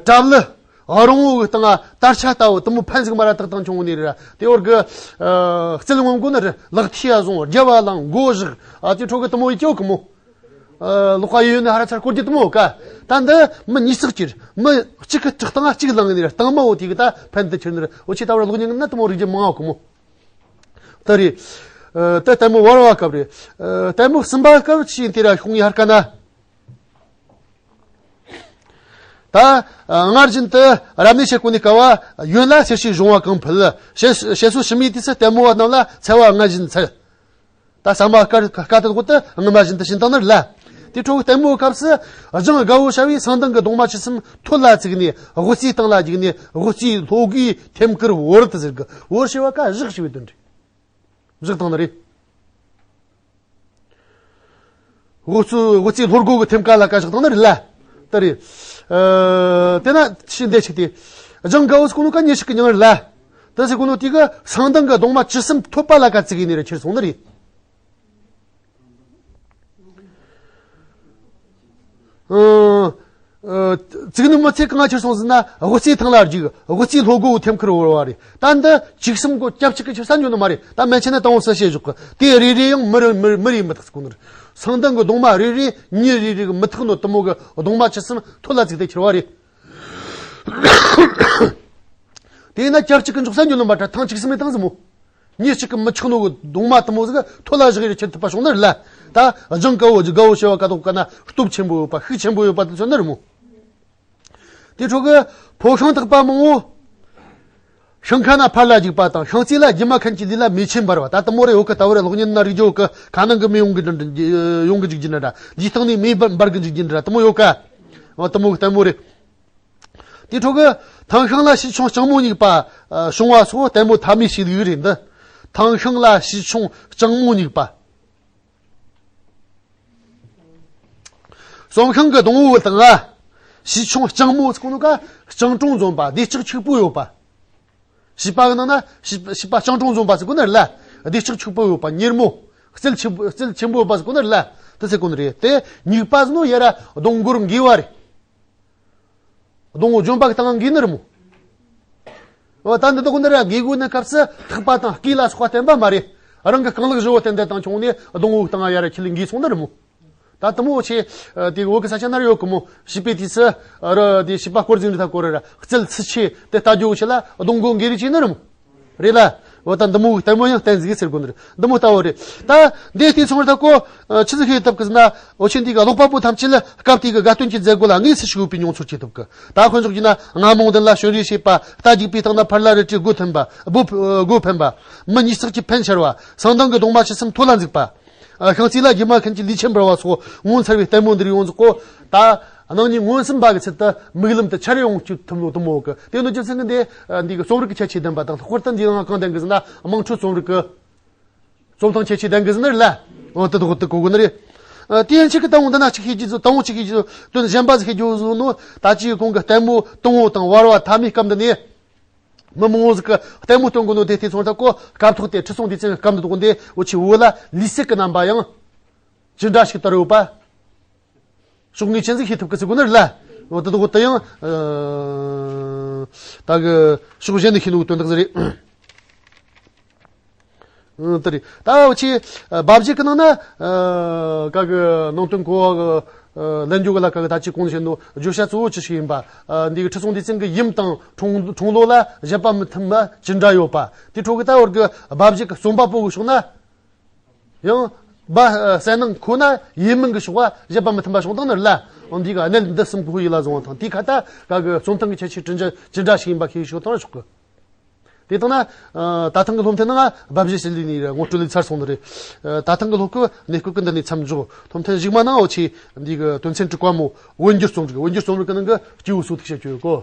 གྲྭ་བླུ་ཨ་རོང་བོ་གི་སྟེང་ང་དར་ཆ་ལྟ་བུ་དེ་མོ་ཕན་ཟིག་མ་ར་ཏག་ཏག་འཁྱོངས་ནི་རེད། དེ་བར་གི་ཨ་རྩལ་ངོམ་གོ་ནི་རེད། ལག་མཐིལ་ཡ་བཟུང་རྒྱབ་བ་ལང་མགོ་བཞག་ཨ་དེ་འཕྲོ་གི་དེ་མོ་ཡི་སྐྱོ་གི་མོ། ཨ་ལོག་པ་ཡོད་ནི་ཧ་ར་ཚར་སྐོར་གྱི་དེ་མོ་ཀ། ད་འདི་མི་ཉིས་བརྩེགས་ཀྱི་རེད། མི་གཅིག་གི་ཁྲག་སྟེང་ང་གཅིག་ལངས་ནི་རེད། སྟེང་མ་འོ་དེ་གི་ད་ཕན་དུ་ཁྱེར་ནི་རེད། འོ་ཆེ་ད་བར་གློག་བརྙན་ན་དེ་མོ་རིག་རྒྱུ་མང་བ་གི་མོ། ད་རེད། ཨ་ད་ལྟད་མོ་བར་བ་སྐབས་རེད། ཨ་ལྟད་མོ་གསུམ་པ་སྐབས་ཆེ་དེ་ར་ཤོང་ཡར་ཀ་ན། ད་སྔར་བཞིན་དུ་རབ་གནས་བྱེད་གོ་ནི་སྐབས་ཡོན་ལ་ཞལ་ཕྱེ་གཞུང་བ་གང་ཕུལ། ཞེས་ཞེས་སོགས་ཞུ་མི་དུས་སུ་ལྟད་མོ་བ་རྣམས་ལ་འཚལ་བ་སྔར་བཞིན་འཚལ། ད་ཟ་མ་དཀར་དཀའ་ཐུབ་གོ་དུ་སྔ་མ་བཞིན་དུ་བྱིན་བཏང་ནི་རེད་ལ། དེ་འཕྲོ་གི་ལྟད་མོའི་སྐབས་སུ་ལྗང་དགའ་བོ་ཤ་བས་སང་མདང་གི་གདུང་མ་བཅུ་གསུམ་ཐོད་ལ་བཙུགས་ནས་དབུ་རྩེའི་སྟེང་ལ་བརྒྱུགས་ནས་དབུ་རྩེའི་ལྷོ་སྒོའི་ཐེམ་སྐུར་བོར་དུ་ཟེར་གི། བོར་ཞེས་པ་ཀ་བཞག་ཞེས་པའི་དོན་རེད། བཞག་བཏང་ནི་རེད། དབུ་རྩེ་དབུ་རྩེའི་ལྷོ་སྒོ་གི་ཐེམ་སྐས་ལ་ཀ་བཞག་བཏང་ནི་རེད་ལ། ད་རེད། ཨ་དེ་ན་ཤི་འདས་ཆིག་སྟེ། ལྗང་དགའ་བོ་ཟེར་གོ་ནོ་ཀ་མྱི་ཞིག་གི་མྱིང་རེད་ལ། ད་ཟེར་གོ་ནོ་དེ་གི་སང་མདང་གི་གདུང་མ་བཅུ་གསུམ་ཐོད་པ་ལ་ཀ་བཙུགས་ནས་རེ་ཁྱེར་སོང་ནི་རེད། ཨ་ཨ་བཙུགས་ནི་མི་ཚེ་གང་ཁྱེར་སོང་ཟེར་ན་དབུ་རྩེའི་ཐང་ལ་རྒྱུག་དབུ་རྩེའི་ལྷོ་སྒོ་ཐེམ་ཁུར་བོར་བ་རེད། ད་འདི་བཅུ་གསུམ་གོ་སྐྱབས་གཅིག་གི་ཆུ་ས་འཇོག་ནི་མ་རེད། ད་མན་ཆད་ན་དང་པོ་ས་བཤད་བཞག་གི། དེ་རེ་རེ་ཡང་མི་རེ་མི་རེ་མི་རེ་མི་ཐག་ཟེར་གོ་ནི་རེད། སང་མདང་གི་གདུང་མ་རེ་རེ་མྱི་རེ་རེ་གི་མི་ཐག་ནོ་དེ་མོ་གི་གདུང་མ་བཅུ་གསུམ་ཐོད་ལ་བཙུགས་ཏེ་ཁྱེར་བ་རེད། དེས་ན་སྐྱབས་གཅིག་གི་འཇོག་ས་འཇོག་ནི་མ་རེད། ཐང་བཅུ་གསུམ་མི་ཐང་ཟེར་མོ། མྱི་གཅིག་གི་མི་ཆགས་ནོ་གི་གདུང་མ་དེ་མོ་ཟིག་ཐོད་ལ་བཞག་ཡེ་ཁྱེར་ཐུབ་པ་བྱུང་ནི་རེད་ལ། ད་ལྗང་དགའ་བོ་དགའ་བོ་ཞེས་པ་ཀ་དོག་ཀ་ན་སྟོབས་ཆེན་པོ་ཡོད་པ་ཤུགས་ཆེན་པོ་ཡོད་པ་དེ་ཚོ་ནི་རེད་མོ། དེ་འཕྲོ་གི་ཕོ་ཤིང་བཏགས་པ་མང་བོ། ཤིང་ཁ་ན་ཕར་ལ་རྒྱུག་པ་དང་ཤིང་རྩེ་ལ་རྒྱུ་མ་མཁན་གྱི་ལུས་ལ་མེ་ཆེན་འབར་བ། ད་དེ་མོ་རེ་ཡོད་གི། ད་བར་གློག་བརྙན་ན་རིག་རྒྱུ་ཡོད་གི། ཁ་ནང་གི་མེ་ཡོང་གི་འདྲ་འདྲ་ཡོང་གི་འཇུག་རྒྱུ་འདྲ་འདྲ། ལུས་སྟེང་ནས་མེ་འབར་འབར་གི་འཇུག་རྒྱུ་འདྲ་འདྲ་དེ་མོ་ཡོད་ག། འོ་དེ་མོ་གི་ལྟད་མོ་རེད། དེ་འཕྲོ་གི་ཐང་ཤིང་ལ་བྱི་ཆུང་སྤྱང་མོ་སྙེག་པ། ཨ་བྱུང་བ་སོགས་ལྟད་མོ་ཐ་མའི་བྱེད་ལུགས་རེད་འདི། ཐང་ཤིང་ལ་བྱི་ཆུང་སྤྱང་མོ་སྙེག་པ། ཟོམ་ཤིང་གི་སྡོང་བོའི་སྟེང་ང་བྱི་ཆུང་སྤྱང་མོ་ཟེར་གོ་ནོ་ཀ་སྤྱང་གྲུང་འཛོམས་པ། བདེ་ལྕག་ཕྱུག་པོ་ཡོད་པ། བྱིས་པ་གི་ནང་ན་བྱིས་བྱིས་པ་སྤྱང་གྲུང་འཛོམས་པ་ཟེར་གོ་ནི་རེད་ལ། བདེ་ལྕག་ཕྱུག་པོ་ཡོད་པ། མྱུར་མོ། རྩལ་ཆེ་རྩལ་ཆེན་པོ་ཡོད་པ་ཟེར་གོ་ནི་རེད་ལ། དེ་ཟེར་གོ་ནི་རེད། དེ་སྙེག་པ་ཟེར་ནོ་ཡ་ར་སྡོང་མགོར་འགོས་པ་རེད། སྡོང་བོ་ལྗོན་པ་གི་སྟེང་ང་འགོས་ནི་རེད་མོ། འོ་ད་འདི་དག་འདི་ར་དགོས་དགོས་ནི་སྐབས་སུ་ཐག་པ་དང་སྐེ་ལ་སོགས་པ་བསྟན་པ་མ་རེད། རང་གི་རྐང་ལག་བཞི་བོ་བསྟན་ཏེ་དང་ཆུང་ནས་སྡོང་བོའི་སྟེང་ཡར་ཁྱེར་འགོས་སོང་ནི་རེད་མོ། ད་དུ་མོ་ཆེ། དེ་བོད་གི་ས་ཆ་ན་ར་ཡོད་གི་མོ། བྱིས་པའི་དུས་སུ་ར་དེ་བྱིས་པ་སྐོར་ཟིན་རི་ཐ་སྐོར་ར་རྩལ་ཚུལ་ཆེ་དེ་ལྟ་རྒྱུ་ཆེ་ལ་སྡོང་མགོ་འགེལ་རི་ཆེ་ནི་རེད་མོ། རེད་ལ། འོ་ད་འདི་མོ་ལྟད་མོ་ཡང་བསྟན་ཟིག་ཟེར་དགོས་ནི་རེད། འདི་མོ་ལྟ་བུ་རེད། ད་འདི་ལྟའི་ཚོང་ར་ཐ་ཀོ་ཆི་ཟིག་ཤེས་ཐུབ་གི་ཟེར་ན། འོ་ཆེ་འདི་གི་ཀློག་པ་པོ་ཐམས་ཅད་ལ་སྐབས་དེ་གི་དགའ་སྟོན་གྱི་མཛད་སྒོ་ལ་དངོས་སུ་ཞུགས་པའི་མྱོང་ཚོར་བྱེད་ཐུབ་གི། ད་དཔེ་འཇོག་རྒྱུ་ན་སྔ་མོ་འདི་ལ་བྱོན་རེས་བྱེད་པ། རྟ་རྒྱུག་པའི་སྟེང་ན་ཕར་ལ་རི་ཁྲི་སྒོ་འཕེན་པ། སྒོ་སྒོ་འཕེན་པ། མི་ཉིས་བརྩེགས་ཀྱི་འཕེན་འཕྱར་བ། སང་ཏང་གི་གདུང་མ་ཆུ་སྲིན་ཐོ་ལ་འཛེགས་པ། ཤིང་རྩེ་ལ་རྒྱུ་མ་མཁན་གྱི་ལུས་ཆེན་འབར་བ་སོགས་ངོ་མཚར་བའི་ལྟད་མོ་འདི་རིགས་ཡོངས་རྫོགས་གོ། ད་སྣང་བརྙན་མངོན་སུམ་པ་གི་ཚུལ་དུ་མིག་ལམ་དུ་འཆར་ཡོང་བཅུག་ཐུབ་ནོ་དུ་མོ་གི། དེ་ནོ་རྒྱུ་མཚན་གི་འདི་འདི་གི་རྩོམ་རིག་གི་ཁྱད་ཆོས་ལྡན་པ་དང་། ལྷག་པར་དུ་འདི་ནང་གང་ལྡན་གི་ཟེར་ན་དམངས་ཁྲོད་རྩོམ་རིག་གི་རྩོམ་སྟངས་ཁྱད་ཆོས་ལྡན་གི་ཟེར་ནི་རེད་ལ། འོ་དེ་དག་དེ་གོ་གི་ནི་རེད། དེ་ཡན་ཆད་གི་དང་པོ་འདི་ན་གཅིག་ཤེས་རྒྱུ་ཚོ། དང་པོ་གཅིག་ཤེས་རྒྱུ་ཚོ་དོན་གཞན་པ་ཟིག་ཤེས་རྒྱུ་བཟོ་ནོ། ད་ཅིའི་གོང་གི་ལྟད་མོ་དང་བོ་དང་བར་བ་མཐའ་མའི་སྐབས་འདི་ནས། མི་མང་བོ་ཟིག་གི་ལྟད་མོ་སྟོན་གོ་ནོ་དེ་དེ་ཚོང་ཐ་ཀོ་སྐབས་ཐོག་དེ་ཁྲི་སྲོང་ལྡེ་བཙན་གི་སྐབས་འདི་དག་འདི་འུ་ཆི་བོད་ལ་ལུས་སྲོལ་གི་རྣམ་པ་ཡང་ཅི་འདྲ་ཞིག་དར་ཡོད་པ། ཕྱོགས་ངེས་ཅན་ཟིག་ཤེས་ཐུབ་གི་ཟེར་གོ་ནི་རེད་ལ། འོ་དེ་དག་དེ་ཡང་ད་གི་ཕྱོགས་གཞན་ནས་ཤེས་ནོ་དོན་དག་ཟིག་རེད། ཨང་། དེ་རེད། ད་འུ་ཆི་སྦ་བཞེད་གི་ནང་ན་ག་གི་ནང་དོན་གོ་བ་གི་ལེན་རྒྱུ་གི་ལ་ག་གི་ད་ཅི་གོང་བཤད་ནོ་བརྗོད་བྱ་གཙོ་བོ་ཅི་ཞིག་ཡིན་པ། འདི་གི་ཁྲི་སྲོང་ལྡེ་བཙན་གི་ཡུམ་དང་འཁྲུངས་འཁྲུངས་ལོ་ལ་བཞེད་པ་མི་མཐུན་པ་ཅི་འདྲ་ཡོད་པ། དེ་འཕྲོ་གི་ད་བར་གི་སྦ་བཞེད་གི་རྩོམ་པ་པོ་གི་ཕྱོགས་ན། ཡང་སྦ་གསལ་སྣང་ཁོ་ན་ཡིན་མིན་གི་ཕྱོགས་པ་བཞེད་པ་མི་མཐུན་པ་བྱུང་དང་ནི་རེད་ལ། འོ་འདི་གི་གནད་འདི་གསུམ་གོ་ཡིད་ལ་བཟུང་བ་དང་། དེའི་ཁ་ད་ག་གི་རྩོམ་སྟངས་གི་ཁྱད་ཆོས་ཅི་འདྲ་ཅི་འདྲ་ཞིག་ཡིན་པ་ཤེས་ཤོག་དང་ཆོག་གི། དེ་དང་ན། ད་ཐེངས་ཀྱི་སློབ་ཐུན་ནང་སྦ་བཞེད་ཞི་ལུའི་ནི་ངོ་སྤྲོད་ལས་ཚར་སོང་ནི་རེད། ད་ཐེངས་ཀྱི་སློབ་ཁུལ་གནས་སྐབས་ཀྱི་འདི་ནས་མཚམས་འཇོག། སློབ་ཐུན་གཞུག་མ་ནང་འུ་ཆི་འདི་གི་དོན་ཚན་དྲུག་པ་མོ་བོད་འགྱུར་རྩོམ་རིག། བོད་འགྱུར་རྩོམ་རིག་གི་ནང་གི་སྐྱེས་བུ་གསོ་ཐུག་བྱ་རྒྱུ་ཡོད་གོ།